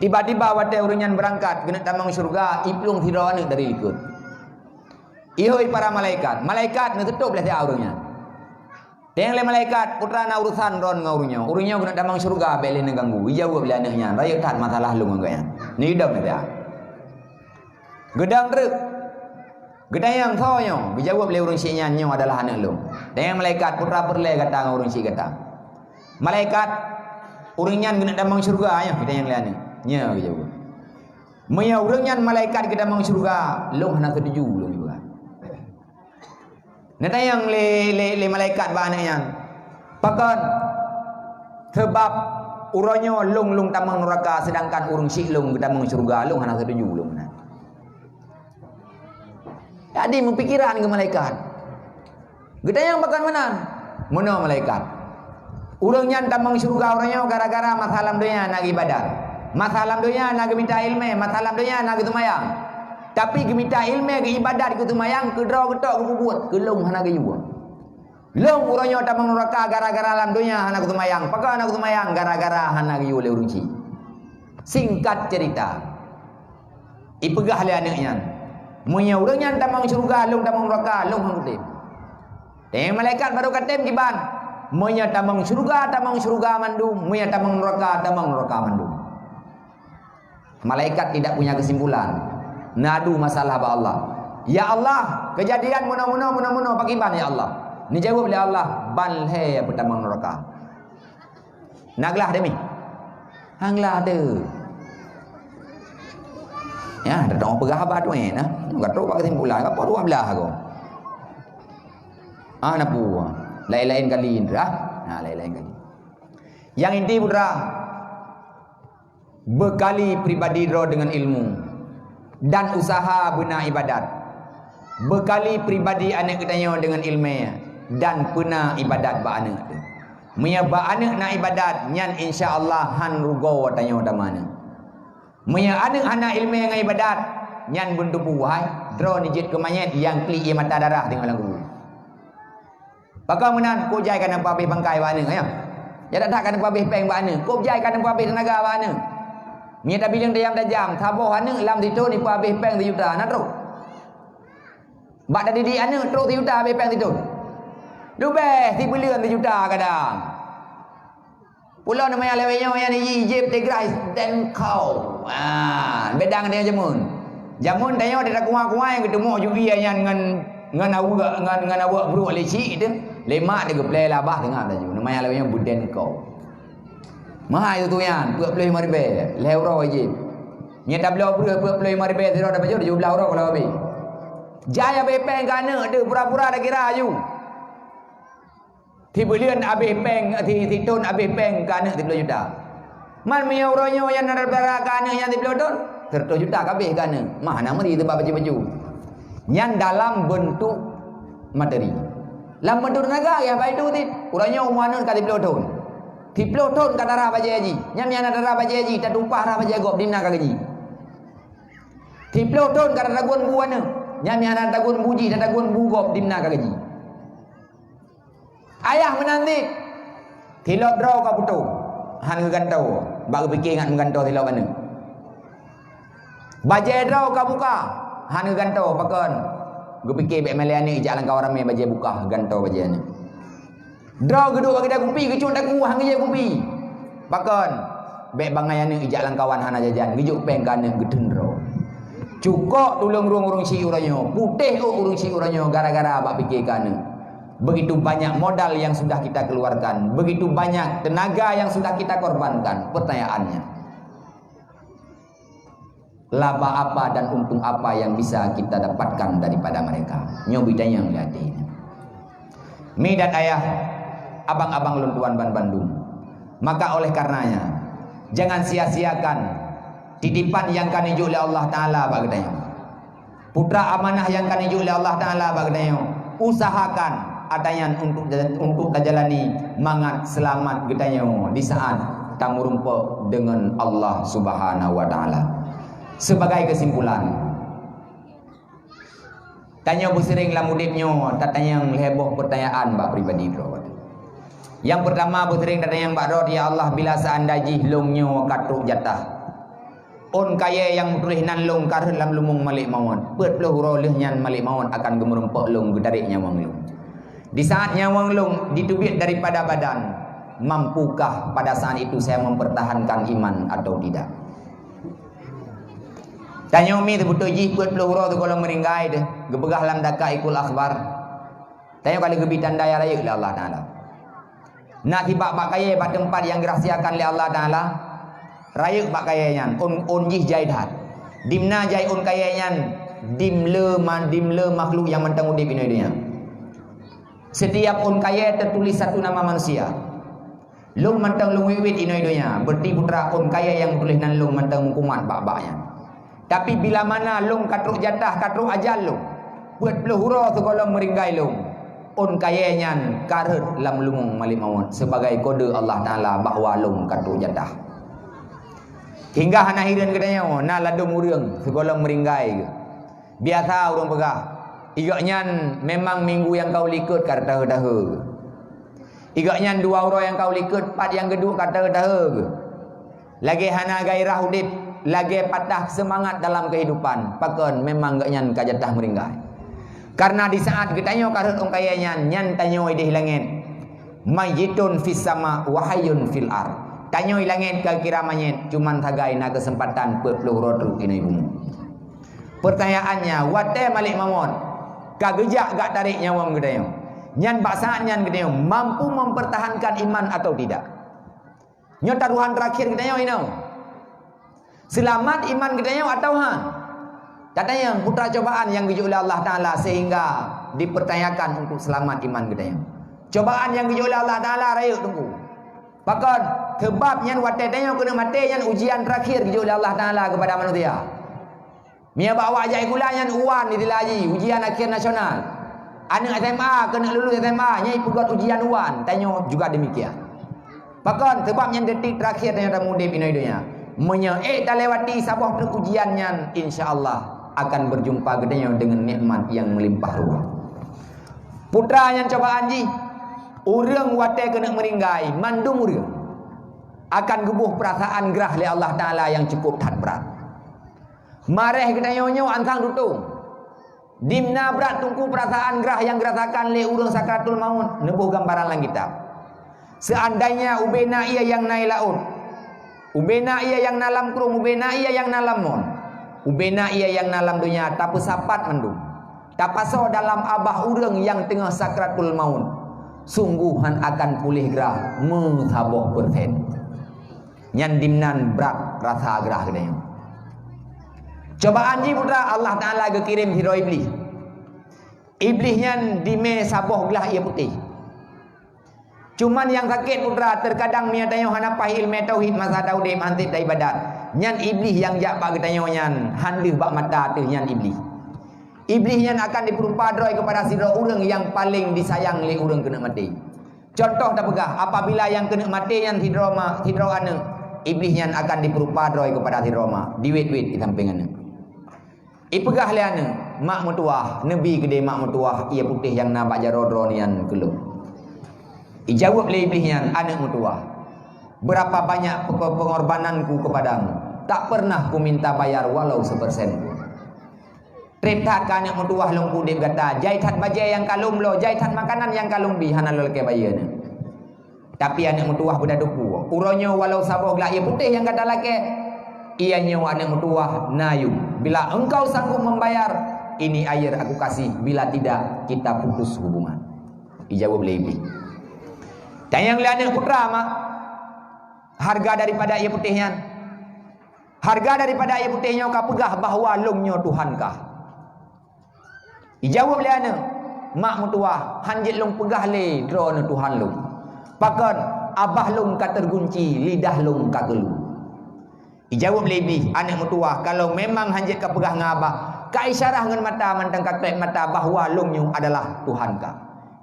Tiba-tiba watée ureuëng nyan beurangkat geuneuk tamong syurga, iplueng sidroe aneuëk dari likot. Ihôi para malaikat, malaikat neuseutôb lé siat ureuëng nyan. Teueng lé malaikat, "Putra na urusan droen ngon ureuëng nyoe. Ureuëng nyoe geuneuk tamong syurga, bék lé neuganggu." Ijaweueb lé aneuëk nyan, "Rayeuk that masalah lôn ngon gobnyan." Neudong lé siat. Geudong treuk. Geutanyong, "Soe nyoe?" Geujaweueb lé ureuëng syik nyan, "Nyoe adalah aneuëk lôn." Tanyong malaikat, "Putra peureulée gata ngon ureuëng syik gata?" "Malaikat, ureuëng nyan geuneuk tamong syeuruga nyoe," geutanyong lé aneuëk. Nyan geujaweueb. Meunyoe ureuëng nyan malaikat geutamong syeuruga, lôn hana seutuju lôn juga. Neutanyong lé, lé, lé malaikat bak aneuëk nyan, "Pakon? Sabab uroe nyoe lôn, lôn tamong nuraka, seudangkan ureuëng syiek lôn geutamong syeuruga, lôn hana seutuju lôn meunan." Jadi meupikiran keu malaikat. Geutanyong pakon meunan? Meunoe malaikat. Ureuëng nyan tamong syeuruga uroe nyoe gara-gara masa lam donya na geuibadat. Masa lam donya na geumita iéleumé, masa lam donya na geuseumayang. Tapi geumita iéleumé, geuibadat, geuseumayang, keudroe geutok geupeubuet, keu lôn hana geuyue. Lôn uroe nyoe tamong nuraka gara-gara lam donya hana geuseumayang. Pakon hana geuseumayang? Gara-gara hana geuyue lé ureuëng syiek. Singkat cerita, ipeugah lé aneuëk nyan, "Meunyoe ureuëng nyan tamong syeuruga, lôn tamong nuraka, lôn hana kutem." Teuh malaikat barô katem kiban, "Meunyoe tamong syeuruga, tamong syeuruga mandum, meunyoe tamong nuraka, tamong nuraka mandum." Malaikat tidak punya kesimpulan. Nadu masalah bak Allah. "Ya Allah, keujadian meunoe-meunoe, meunoe-meunoe, pakiban ya Allah?" Neujaweueb lé Allah, "Ban lhée peutamong nuraka." Na glah demi? Hang glah deuh. Ya, dah dong peugah haba tu eh, nah. Ka trok bak kesimpulan, ka dua belah aku. Ah, na pu. Lain-lain kali indra. Ha, lain-lain kali. Yang inti putra, bekali pribadi droe dengan ilmu dan usaha beuna ibadat. Bekali pribadi aneuëk geutanyoe dengan ilmu dan peuna ibadat bak aneuëk teuh. Meunyoe bak aneuëk na ibadat, nyan insya Allah han rugoe tanyoe tamah aneuëk. Meunyoe aneuëk hana ilmu ngon ibadat, nyan beuntupu hai, droe neujeuet keu manyét nyang klik ié mata darah teungoh lam kubu. Pakon meunan, kok jai ka neupeuhabéh bangkai bak aneuëk, ya? Ya that-that ka neupeuhabéh péng bak aneuëk, kok jai ka neupeuhabéh teunaga bak aneuëk. Meunyoe tabileueng tajam-tajam, saboh aneuëk lam sithon jipeuhabéh péng sijuta, na trok? Bak tadidik aneuëk trok sijuta habéh péng sithon. Leubeh sibuleuen sijuta kadang. Pulo nama nyang lewat nyoe nyan iji jép teugrai dan kau. Ah, beda ngon tanyoe jameun. Jameun tanyoe di takuah-kuah nyang geuteumok jugi nyan ngon, ngon aweuek, ngon, ngon aweuek brok lecik tu. Lemak di geuplé labah tengah laju. Nama nyang lewat nyoe buden kau. Mahai tu nyan, peuet ploh lima ribèe, lhèe uroe jép. Nyan tabloe breueh peuet ploh lima ribèe sidroe dapat jeuet tujoh blah uroe kalau habéh. Jai habéh péng keu aneuëk tu pura-pura takira aju. Sibuleuen habéh péng, si, sithon habéh péng keu aneuëk siploh juta. Man meunyoe uroe nyoe nyang na dara keu aneuëk nyang siploh thon, seratus juta ka habéh keu aneuëk. Mah na meuri teubak baju-baju. Nyan dalam beuntuk materi. Lam beuntuk teunaga ya baik tu cit. Uroe nyoe umu aneuëk ka siploh thon. Siploh thon ka dara bajée jih. Nyan nyang na dara bajée jih tatumpah dara bajée gob dimna ka geuji. Siploh thon ka tatagun bu aneuëk. Nyan nyang na tatagun bu jih tatagun bu gob dimna ka geuji. Ayah meunan cit, tilok droe ka putôh, han geugantoe, bak geupike ngat meugantoe tilok aneuëk. Bajée droe ka buka, han geugantoe, pakon? Geupike bék malée aneuëk ijak lam kawan ramé bajée buka, gantoe bajée aneuëk. Droe geuduek bak gida kupi, geucok daku, han geujép kupi. Pakon? Bék bangai aneuëk ijak lam kawan hana jajan, geujok péng keu aneuëk geuteun droe. Cukok tuleueng rueng ureuëng syiek uroe nyoe, putéh ôk ureuëng syiek uroe nyoe gara-gara bak pike keu aneuëk. Begitu banyak modal yang sudah kita keluarkan, begitu banyak tenaga yang sudah kita korbankan. Pertanyaannya, laba apa dan untung apa yang bisa kita dapatkan daripada mereka? Nyoe beutanyong lé até nyan. Mi dan ayah, abang-abang lôn tuan ban bandum. Maka oleh karenanya, jangan sia-siakan titipan nyang ka neujok lé Allah Taala bak geutanyoe. Putra amanah nyang ka neujok lé Allah Taala bak geutanyoe, usahakan atanyan untuk, untuk tajalani mangat seulamat geutanyoe di saat tameurumpok deungon Allah Subhanahu wa Taala. Sebagai kesimpulan, tanyoe beuseuring lam udeb nyoe tatanyong lhée boh peurtanyaan bak pribadi droe. Nyang peurtama beuseuring tatanyong bak droe, "Ya Allah, bila seandai jih lôn nyoe ka trok jatah, ôn kayée nyang meutuléh nan lôn ka rhot lam lumueng malek mawöt, peuet ploh uroe lheueh nyan malek mawöt akan geumeurumpok lôn geutarek nyawöng lôn. Di saat nyawöng lôn jiteubiet daripada badan, mampukah pada saat itu saya mempertahankan iman atau tidak?" Tanyoe mi teubeutôi jih peuet ploh uroe teuh gohlom meuninggai deuh, geupeugah lam Daqaiqul Akhbar. Tanyoe ka lheueh geubri tanda nyang rayeuk lé Allah Taala. Na sibak bak kayée bak teumpat nyang geurahsiakan lé Allah Taala. Rayeuk bak kayée nyan, ôn, ôn jih jai that. Dimna jai ôn kayée nyan, dim le ma-, dim le makhluk nyang mantong udeb inoe donya. Setiap ôn kayée teutuléh satu nama manusia. Lôn mantong lôn wiet-wiet inoe donya, berarti putra ôn kayée nyang tuléh nan lôn mantong meukumat bak-bak nyan. Tapi bila mana lôn ka trok jatah, ka trok ajal lôn, peuet ploh uroe sigohlom meuringgai lôn, ôn kayée nyan ka rhot lam lungông malaikat maut sebagai kode Allah Taala bahwa lôn ka trok jatah. Hingga hana hireuen geutanyoe na ladôm ureuëng sigohlom meuringgai geuh. Biasa ureuëng peugah, "Igok nyan memang minggu nyang ka u likot ka tahe-tahe." Igok nyan dua uroe nyang ka u likot pat nyang geuduek ka tahe-tahe geuh. Lagée hana gairah udeb, lagée patah seumangat dalam keuhidupan. Pakon memang geuh nyan ka jatah meuringgai. Karena di saat geutanyoe ka rhot ôn kayée nyan, nyan tanyoe ideh langét. Mayyitun fis sama wa hayyun fil ar. Tanyoe i langét ka kira manyét, cuman sagai na keuseumpatan peuet ploh uroe trok inoe bumoe. Pertanyaannya, watée malaikat maut ka geujak gak tarek nyawöng geutanyoe, nyan bak saat nyan geutanyoe mampu mempertahankan iman atau tidak? Nyoe taruhan terakhir geutanyoe inoe. Seulamat iman geutanyoe atawa han? Tatanyong putra cobaan nyang geujok lé Allah Taala sehingga dipertanyakan untuk seulamat iman geutanyoe. Cobaan nyang geujok lé Allah Taala rayeuk teungku. Pakon? Seubab nyan watée tanyoe keuneuk maté nyan ujian terakhir geujok lé Allah Taala kepada manusia. Meunyoe bak awak jak sikula nyan u wan di Sila Haji, ujian akhir nasional. Aneuk S M A keuneuk lulus S M A, nyan ipeugöt ujian u wan, tanyoe juga demikian. Pakon? Seubab nyan detik terakhir tanyoe tamudeb inoe donya. Meunyoe ék talewati saboh teuk ujian nyan, insya Allah akan berjumpa geutanyoe deungon nikmat nyang meulimpah ruah. Putra nyan cobaan jih, ureuëng watée keuneuk meuringgai, mandum ureuëng akan geuboh peurasaan grah lé Allah Taala nyang cukup that brat. Maréh geutanyoe nyoe ansang tutong. Dimna brat teungku peurasaan grah nyang geurasakan lé ureuëng sakratul maut, neuboh gambaran lam kitab. Seandainya ubena ié nyang na i laôt, ubena ié nyang na lam krueng, ubena ié nyang na lam mon, ubena ié nyang na lam donya tapeusapat mandum, tapasoe dalam abah ureuëng nyang teungoh sakratul maut, sunggoh han akan puléh grah meusaboh persen. Nyan dimnan brat rasa grah geutanyoe. Cobaan jih putra, Allah Taala geukirém sidroe Iblih. Iblih nyan dimé saboh glah ié putéh. Cuman nyang sakét putra, terkadang meunyoe tanyoe hana paih ileumé tauhid masa taudeb han sép taibadat, nyan Iblih nyang jak bak geutanyoe nyan han deuh bak mata teuh nyan Iblih. Iblih nyan akan dipeurupa droe keupada sidroe ureuëng nyang paleng disayang lé ureuëng keuneuk maté. Contoh tapeugah, apabila nyang keuneuk maté nyan sidroe ma, sidroe aneuk, Iblih nyan akan dipeurupa droe keupada sidroe ma, diwét-wét di sampéng aneuk. Ipeugah lé aneuk, "Mak meutuwah, neubi keudeh mak meutuwah ié putéh nyang na bak jaroe droeneuh nyan keu lôn." Ijaweueb lé Iblih nyan, "Aneuk meutuwah, beurapa banyak pe-, pengorbananku keupadamu, tak pernah kuminta bayar walau sipeursen pun." Trép that keu aneuk meutuwah lôn peudeb gata, jai that bajée nyang ka lôn bloe, jai that makanan nyang ka lôn bi, hana lôn lakée bayeue nyan. Tapi aneuk meutuwah beudatupu, "Uroe nyoe walau saboh glah ié putéh nyang gata lakée, ié nyoe aneuk meutuwah na yum. Bila engkau sanggup membayar, ini air aku kasih, bila tidak, kita putus hubungan." Ijaweueb lé Iblih. Tanyong lé aneuk putra, "Mak, harga daripada ié putéh nyan?" Hareuga daripada ié putéh nyoe ka peugah bahwa lôn nyoe Tuhan kah. Ijaweueb lé aneuk, "Mak meutuwah, han jeuet lôn peugah lé droeneuh Tuhan lôn. Pakon, abah lôn ka teugunci, lidah lôn ka geulu." Ijaweueb lé Iblih, "Aneuk meutuwah, kalau memang han jeuet ka peugah ngon abah, ka isyarah ngon mata mantong ka kleb mata bahwa lôn nyoe adalah Tuhan kah."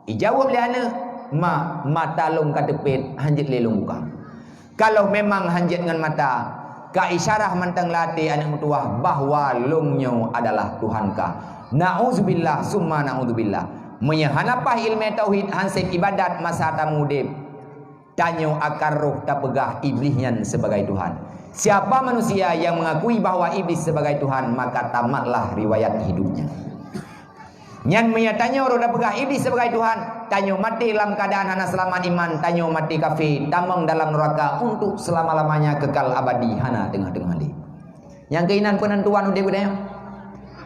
Ijaweueb lé aneuk, "Mak, mata lôn ka teupet, han jeuet lé lôn buka." Kalau memang han jeuet ngon mata, ka isyarah mantong lam até aneuk meutuwah bahwa lôn nyoe adalah Tuhan kah. Na'udzubillah, summa na'udzubillah. Meunyoe hana paih ileumé tauhid, han sép ibadat masa tameudeb, tanyoe akan roh tapeugah Iblih nyan sibagai Tuhan. Siapa manusia yang mengakui bahwa Iblis sebagai Tuhan, maka tamatlah riwayat hidupnya. Nyan meunyoe tanyoe roh tapeugah Iblih sibagai Tuhan, tanyoe maté lam keuadaan hana seulamat iman, tanyoe maté kafé, tamong dalam nuraka untuk seulama-lamanya kekal abadi hana teungoh-teungoh lé. Nyang keuinan peunentuan udeb geutanyoe.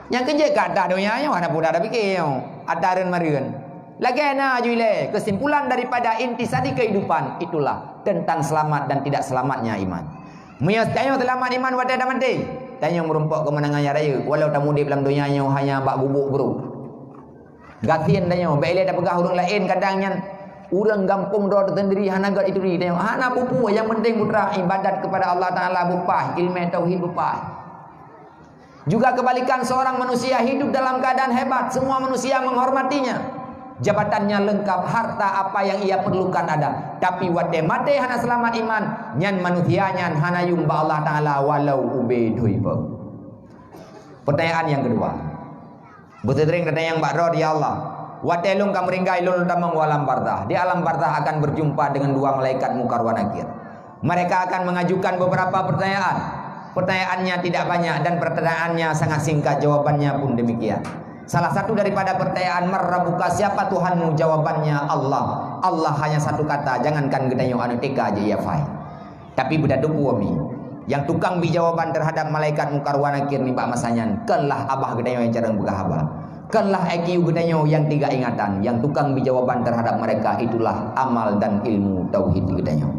Nyang keujeuet ka ata donya nyoe hana peue tapike nyoe, ata reuen-mareuen. Lagée na aju ilée, kesimpulan daripada intisari kehidupan itulah tentang selamat dan tidak selamatnya iman. Meunyoe tanyoe seulamat iman watée tamaté, tanyoe meurumpok keumeunangan nyang rayeuk, walau tamudeb lam donya nyoe hanya bak gubuk brok. Gasien tanyoe, bék lé tapeugah ureuëng laén kadang nyan ureuëng gampông droe teusendiri hana gét ituri tanyoe. Hana peue-peue, nyang penting putra ibadat kepada Allah Taala beupaih, ilmu tauhid beupaih. Juga kebalikan, seorang manusia hidup dalam keadaan hebat, semua manusia menghormatinya. Jabatannya lengkap, harta apa yang ia perlukan ada. Tapi watée maté hana seulamat iman, nyan manusia nyan hana yuem bak Allah Taala walau ubé dhui peuh. Pertanyaan yang kedua. Beuseuring tatanyong bak droe, "Ya Allah, watée lôn ka meureuinggai lôn tamong u alam barzah. Di alam barzah akan berjumpa dengan dua malaikat Mungkar wa Nakir. Mereka akan mengajukan beberapa pertanyaan. Pertanyaannya tidak banyak dan pertanyaannya sangat singkat, jawabannya pun demikian. Salah satu daripada pertanyaan, 'Man rabbuka?' Siapa Tuhanmu?' Jawabannya, 'Allah.' Allah hanya satu kata, jangankan geutanyoe aneuk T K jih ia fai. Tapi beuteupeue mi, nyang tukang bi jawaban terhadap malaikat Mungkar wa Nakir nibak masa nyan, kon lah abah geutanyoe nyang carông peugah haba. Kon lah I Q geutanyoe nyang tiga ingatan, nyang tukang bi jawaban terhadap mereka itulah amal dan ilmu tauhid geutanyoe.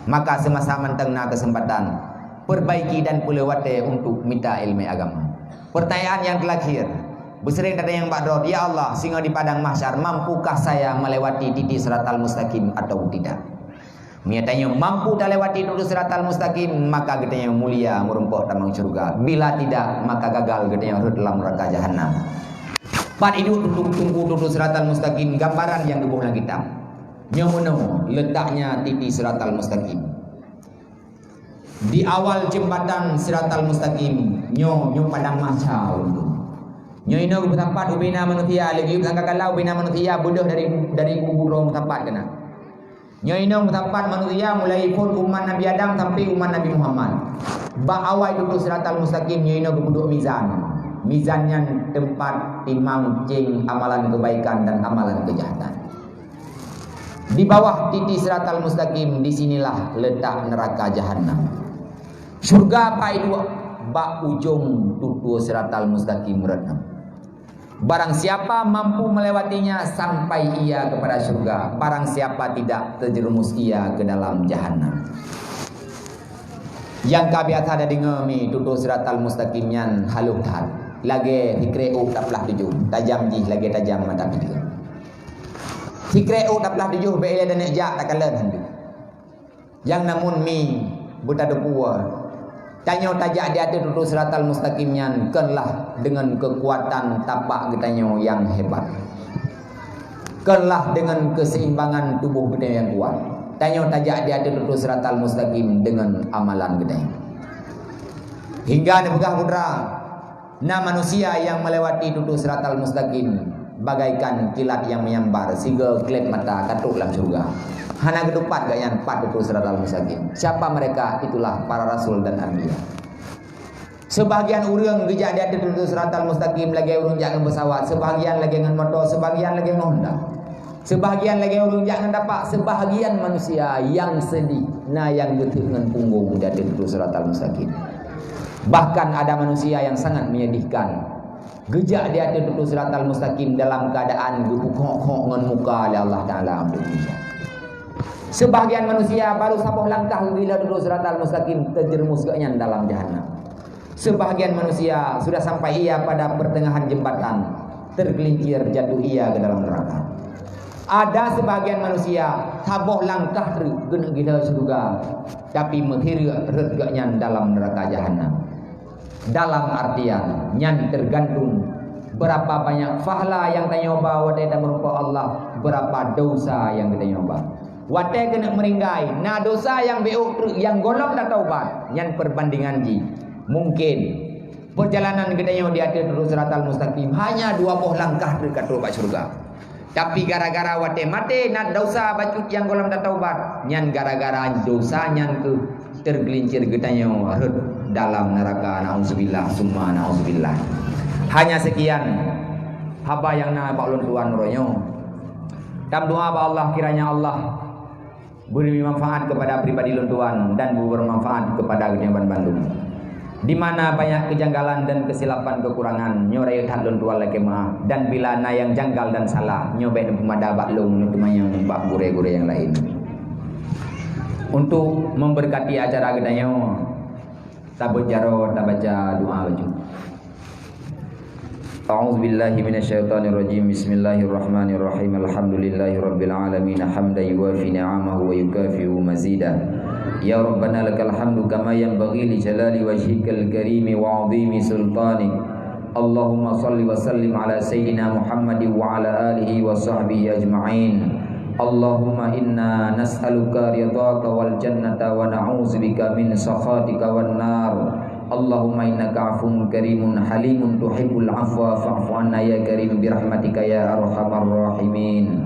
Maka semasa mantong na kesempatan, perbaiki dan peuleueh watée untuk mita ilmu agama. Pertanyaan yang terakhir, beuseuring tatanyong bak droe, "Ya Allah, singoh di padang mahsyar, mampukah saya melewati titi siratal mustaqim atau tidak?" Meunyoe tanyoe mampu talewati tutoe siratal mustaqim, maka geutanyoe mulia meurumpok tamong syeuruga. Bila tidak, maka gagal geutanyoe rhot lam neuraka jahanam. Pat iduek tutoe, tutoe siratal mustaqim, gambaran nyang geuboh lam kitab. Nyoe meunoe letaknya titi siratal mustaqim. Di awal jembatan siratal mustaqim, nyoe, nyoe padang mahsyar. Nyoe inoe geupeusapat ubena manusia, lagée sangkakala ubena manusia beudôh dari, dari kubu droe meusapat keunan. Nyoe inoe meusapat manusia mulai phon umat Nabi Adam sampai umat Nabi Muhammad. Bak awai tutoe siratal mustaqim, nyoe inoe geupeuduek mizan. Mizan nyan teumpat timang céng amalan keubaikan dan amalan keujahatan. Di bawah titi siratal mustaqim, di sinilah letak neuraka jahanam. Syeuruga pai duek bak ujong tutoe siratal mustaqim rot nyan. Barang siapa mampu melewatinya sampai ia kepada syeuruga, barang siapa tidak terjerumus ia ke dalam jahanam. Nyang ka biasa tadeungoe mi tutoe siratal mustaqim nyan halôh that, lagée sikrek ôk taplah tujoh, tajam jih lagée tajam mata pideung. Sikrek ôk taplah tujoh bék ilée taneuk jak takalon handeuh. Nyang namun mi beutadeupuwa, tanyoe tajak di ateueh tutoe siratal mustaqim nyan konlah deungon keukuatan tapak geutanyoe nyang hebat, konlah deungon keuseimbangan tuboh geutanyoe nyang kuat. Tanyoe tajak di ateueh tutoe siratal mustaqim deungon amalan geutanyoe. Hingga neupeugah putra, na manusia nyang melewati tutoe siratal mustaqim bagaikan kilat nyang menyambar, sigoe gleb mata ka trok lam syeuruga. Hana geutupat gobnyan pat tutoe siratal mustaqim. Siapa mereka? Itulah para rasul dan anbiya. Sebahagian ureuëng geujak di ateueh tutoe siratal mustaqim lagée ureuëng jak ngon pesawat, sebahagian lagée ngon moto, sebahagian lagée ngon honda. Sebahagian lagée ureuëng jak ngon tapak, sebahagian manusia nyang seudeh, na nyang geuteuk ngon punggong di ateueh tutoe siratal mustaqim. Bahkan ada manusia nyang sangat menyedihkan. Geujak di ateueh tutoe siratal mustaqim dalam keuadaan geupeukhok-khok ngon muka lé Allah Taala untuk meujak. Sebahagian manusia baru saboh langkah geugila tutoe siratal mustaqim, terjerumus gobnyan dalam jahanam. Sebahagian manusia sudah sampai ia pada pertengahan jembatan, tergelincir jatuh ia ke dalam neraka. Ada sebahagian manusia saboh langkah treuk geuneuk gila syeuruga, tapi meuhireuk rhot gobnyan dalam neraka jahanam. Dalam artian nyan tergantung berapa banyak pahala nyang tanyoe ba watée tameurumpok Allah, berapa dosa nyang geutanyoe ba. Watée keuneuk meureuinggai, na dosa nyang bék ôk treuk nyang gohlom tataubat, nyan perbandingan jih. Mungkin perjalanan geutanyoe di ateueh tutoe siratal mustaqim hanya dua boh langkah treuk ka trok bak syeuruga. Tapi gara-gara watée maté na dosa bacut nyang gohlom tataubat, nyan gara-gara dosa nyan keuh tergelincir geutanyoe rhot dalam neraka, naudzubillah summa naudzubillah. Hanya sekian haba nyang na bak ulôn tuan uroe nyoe. Tameudoa bak Allah kiranya Allah beri manfaat kepada pribadi lôn tuan dan beri manfaat kepada geutanyoe banmandum. Di mana banyak kejanggalan dan kesilapan kekurangan, nyoe rayeuk that lôn tuan lakée meuah, dan bila na nyang janggal dan salah, nyoe bék neupeumada bak lôn, neuteumanyong bak gurée-gurée nyang laén. Untuk memberkati acara geutanyoe, Abot jaroe tabaca doa bacut. A'udzubillahi minasyaitonirrajim. Bismillahirrahmanirrahim. Alhamdulillahirabbil alamin. Hamdan yuwafi ni'amahu wa yukafi'u mazidah. Ya Rabbana lakal hamdu kama yanbaghi li jalali wajhikal karimi wa 'azimi sultanik. Allahumma shalli wa sallim ala sayyidina Muhammadin wa ala alihi wa sahbihi ajma'in. Allahumma inna nas'aluka ridhaka wal jannata wa na'udzubika min sakhatika wan nar. Allahumma innaka 'afuwun karimun halimun tuhibbul 'afwa fa'fu 'anna ya karim bi rahmatika ya arhamar rahimin.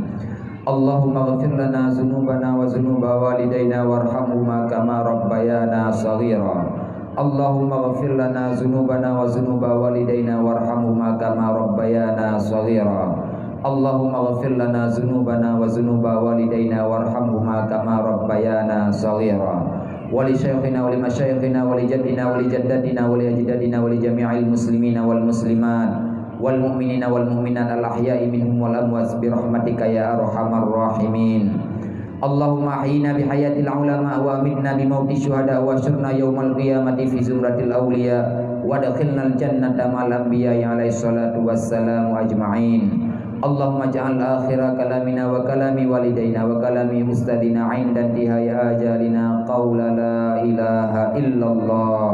Allahumma ighfir lana dzunubana wa dzunuba walidaina warhamhuma kama rabbayana shaghira. Allahumma ighfir lana dzunubana wa dzunuba walidaina warhamhuma kama rabbayana shaghira. Allahumma ighfir lana dzunubana wa dzunuba walidaina warhamhuma kama rabbayana shaghira. Wa li syaikhina wa li masyayikhina wa li jaddina wa li jaddatina wa li ajdadina wa li jami'il muslimina wal muslimat wal mu'minina wal mu'minat al ahya'i minhum wal amwat bi rahmatika ya arhamar rahimin. Allahumma ahyina bi hayatil ulama wa amitna bi mauti syuhada wa asyurna yaumal qiyamati fi zumratil awliya wa adkhilnal jannata ma'al anbiya alaihi salatu wassalamu ajma'in. Allahumma ja'al akhira kalamina wa kalami walidaina wa kalami ustadzina 'inda intihai ajalina qaula la ilaha illallah.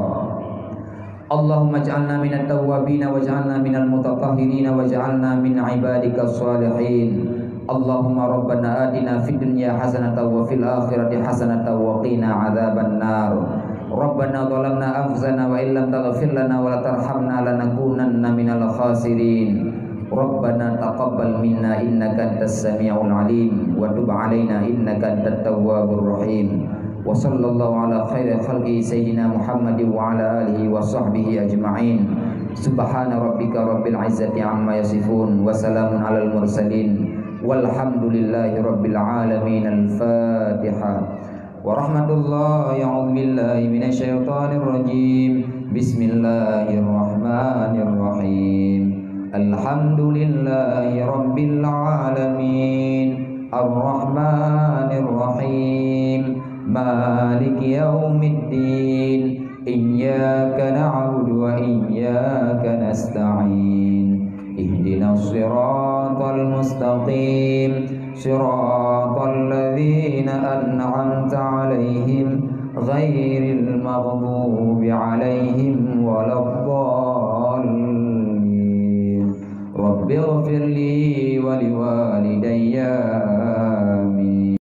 Allahumma ja'alna minat tawwabina waj'alna minal mutatahhirina waj'alna min ibadika shalihin. Allahumma rabbana atina fid dunya hasanatan wa fil akhirati hasanatan wa qina adzaban nar. Rabbana zalamna anfusana wa illam taghfir lana wa la tarhamna lanakunanna minal khasirin. Rabbana taqabbal minna innaka antas samiul alim wa tub alaina innaka antat tawwabur rahim. Wa sallallahu ala khairi khalqi sayyidina Muhammadin wa ala alihi wa sahbihi ajma'in. Subhana rabbika rabbil izzati amma yasifun wa salamun alal mursalin walhamdulillahi rabbil alamin. Al-Fatihah. Wa rahmatullahi, a'udzu billahi minasy syaithanir rajim. Bismillahirrahmanirrahim. Alhamdulillahi rabbil alamin. Arrahmanirrahim. Maliki yaumiddin. Iyyaka na'budu wa iyyaka nasta'in. Ihdinas siratal mustaqim. Siratal ladzina an'amta 'alaihim ghairil maghdubi 'alaihim waladdallin. Rabbighfir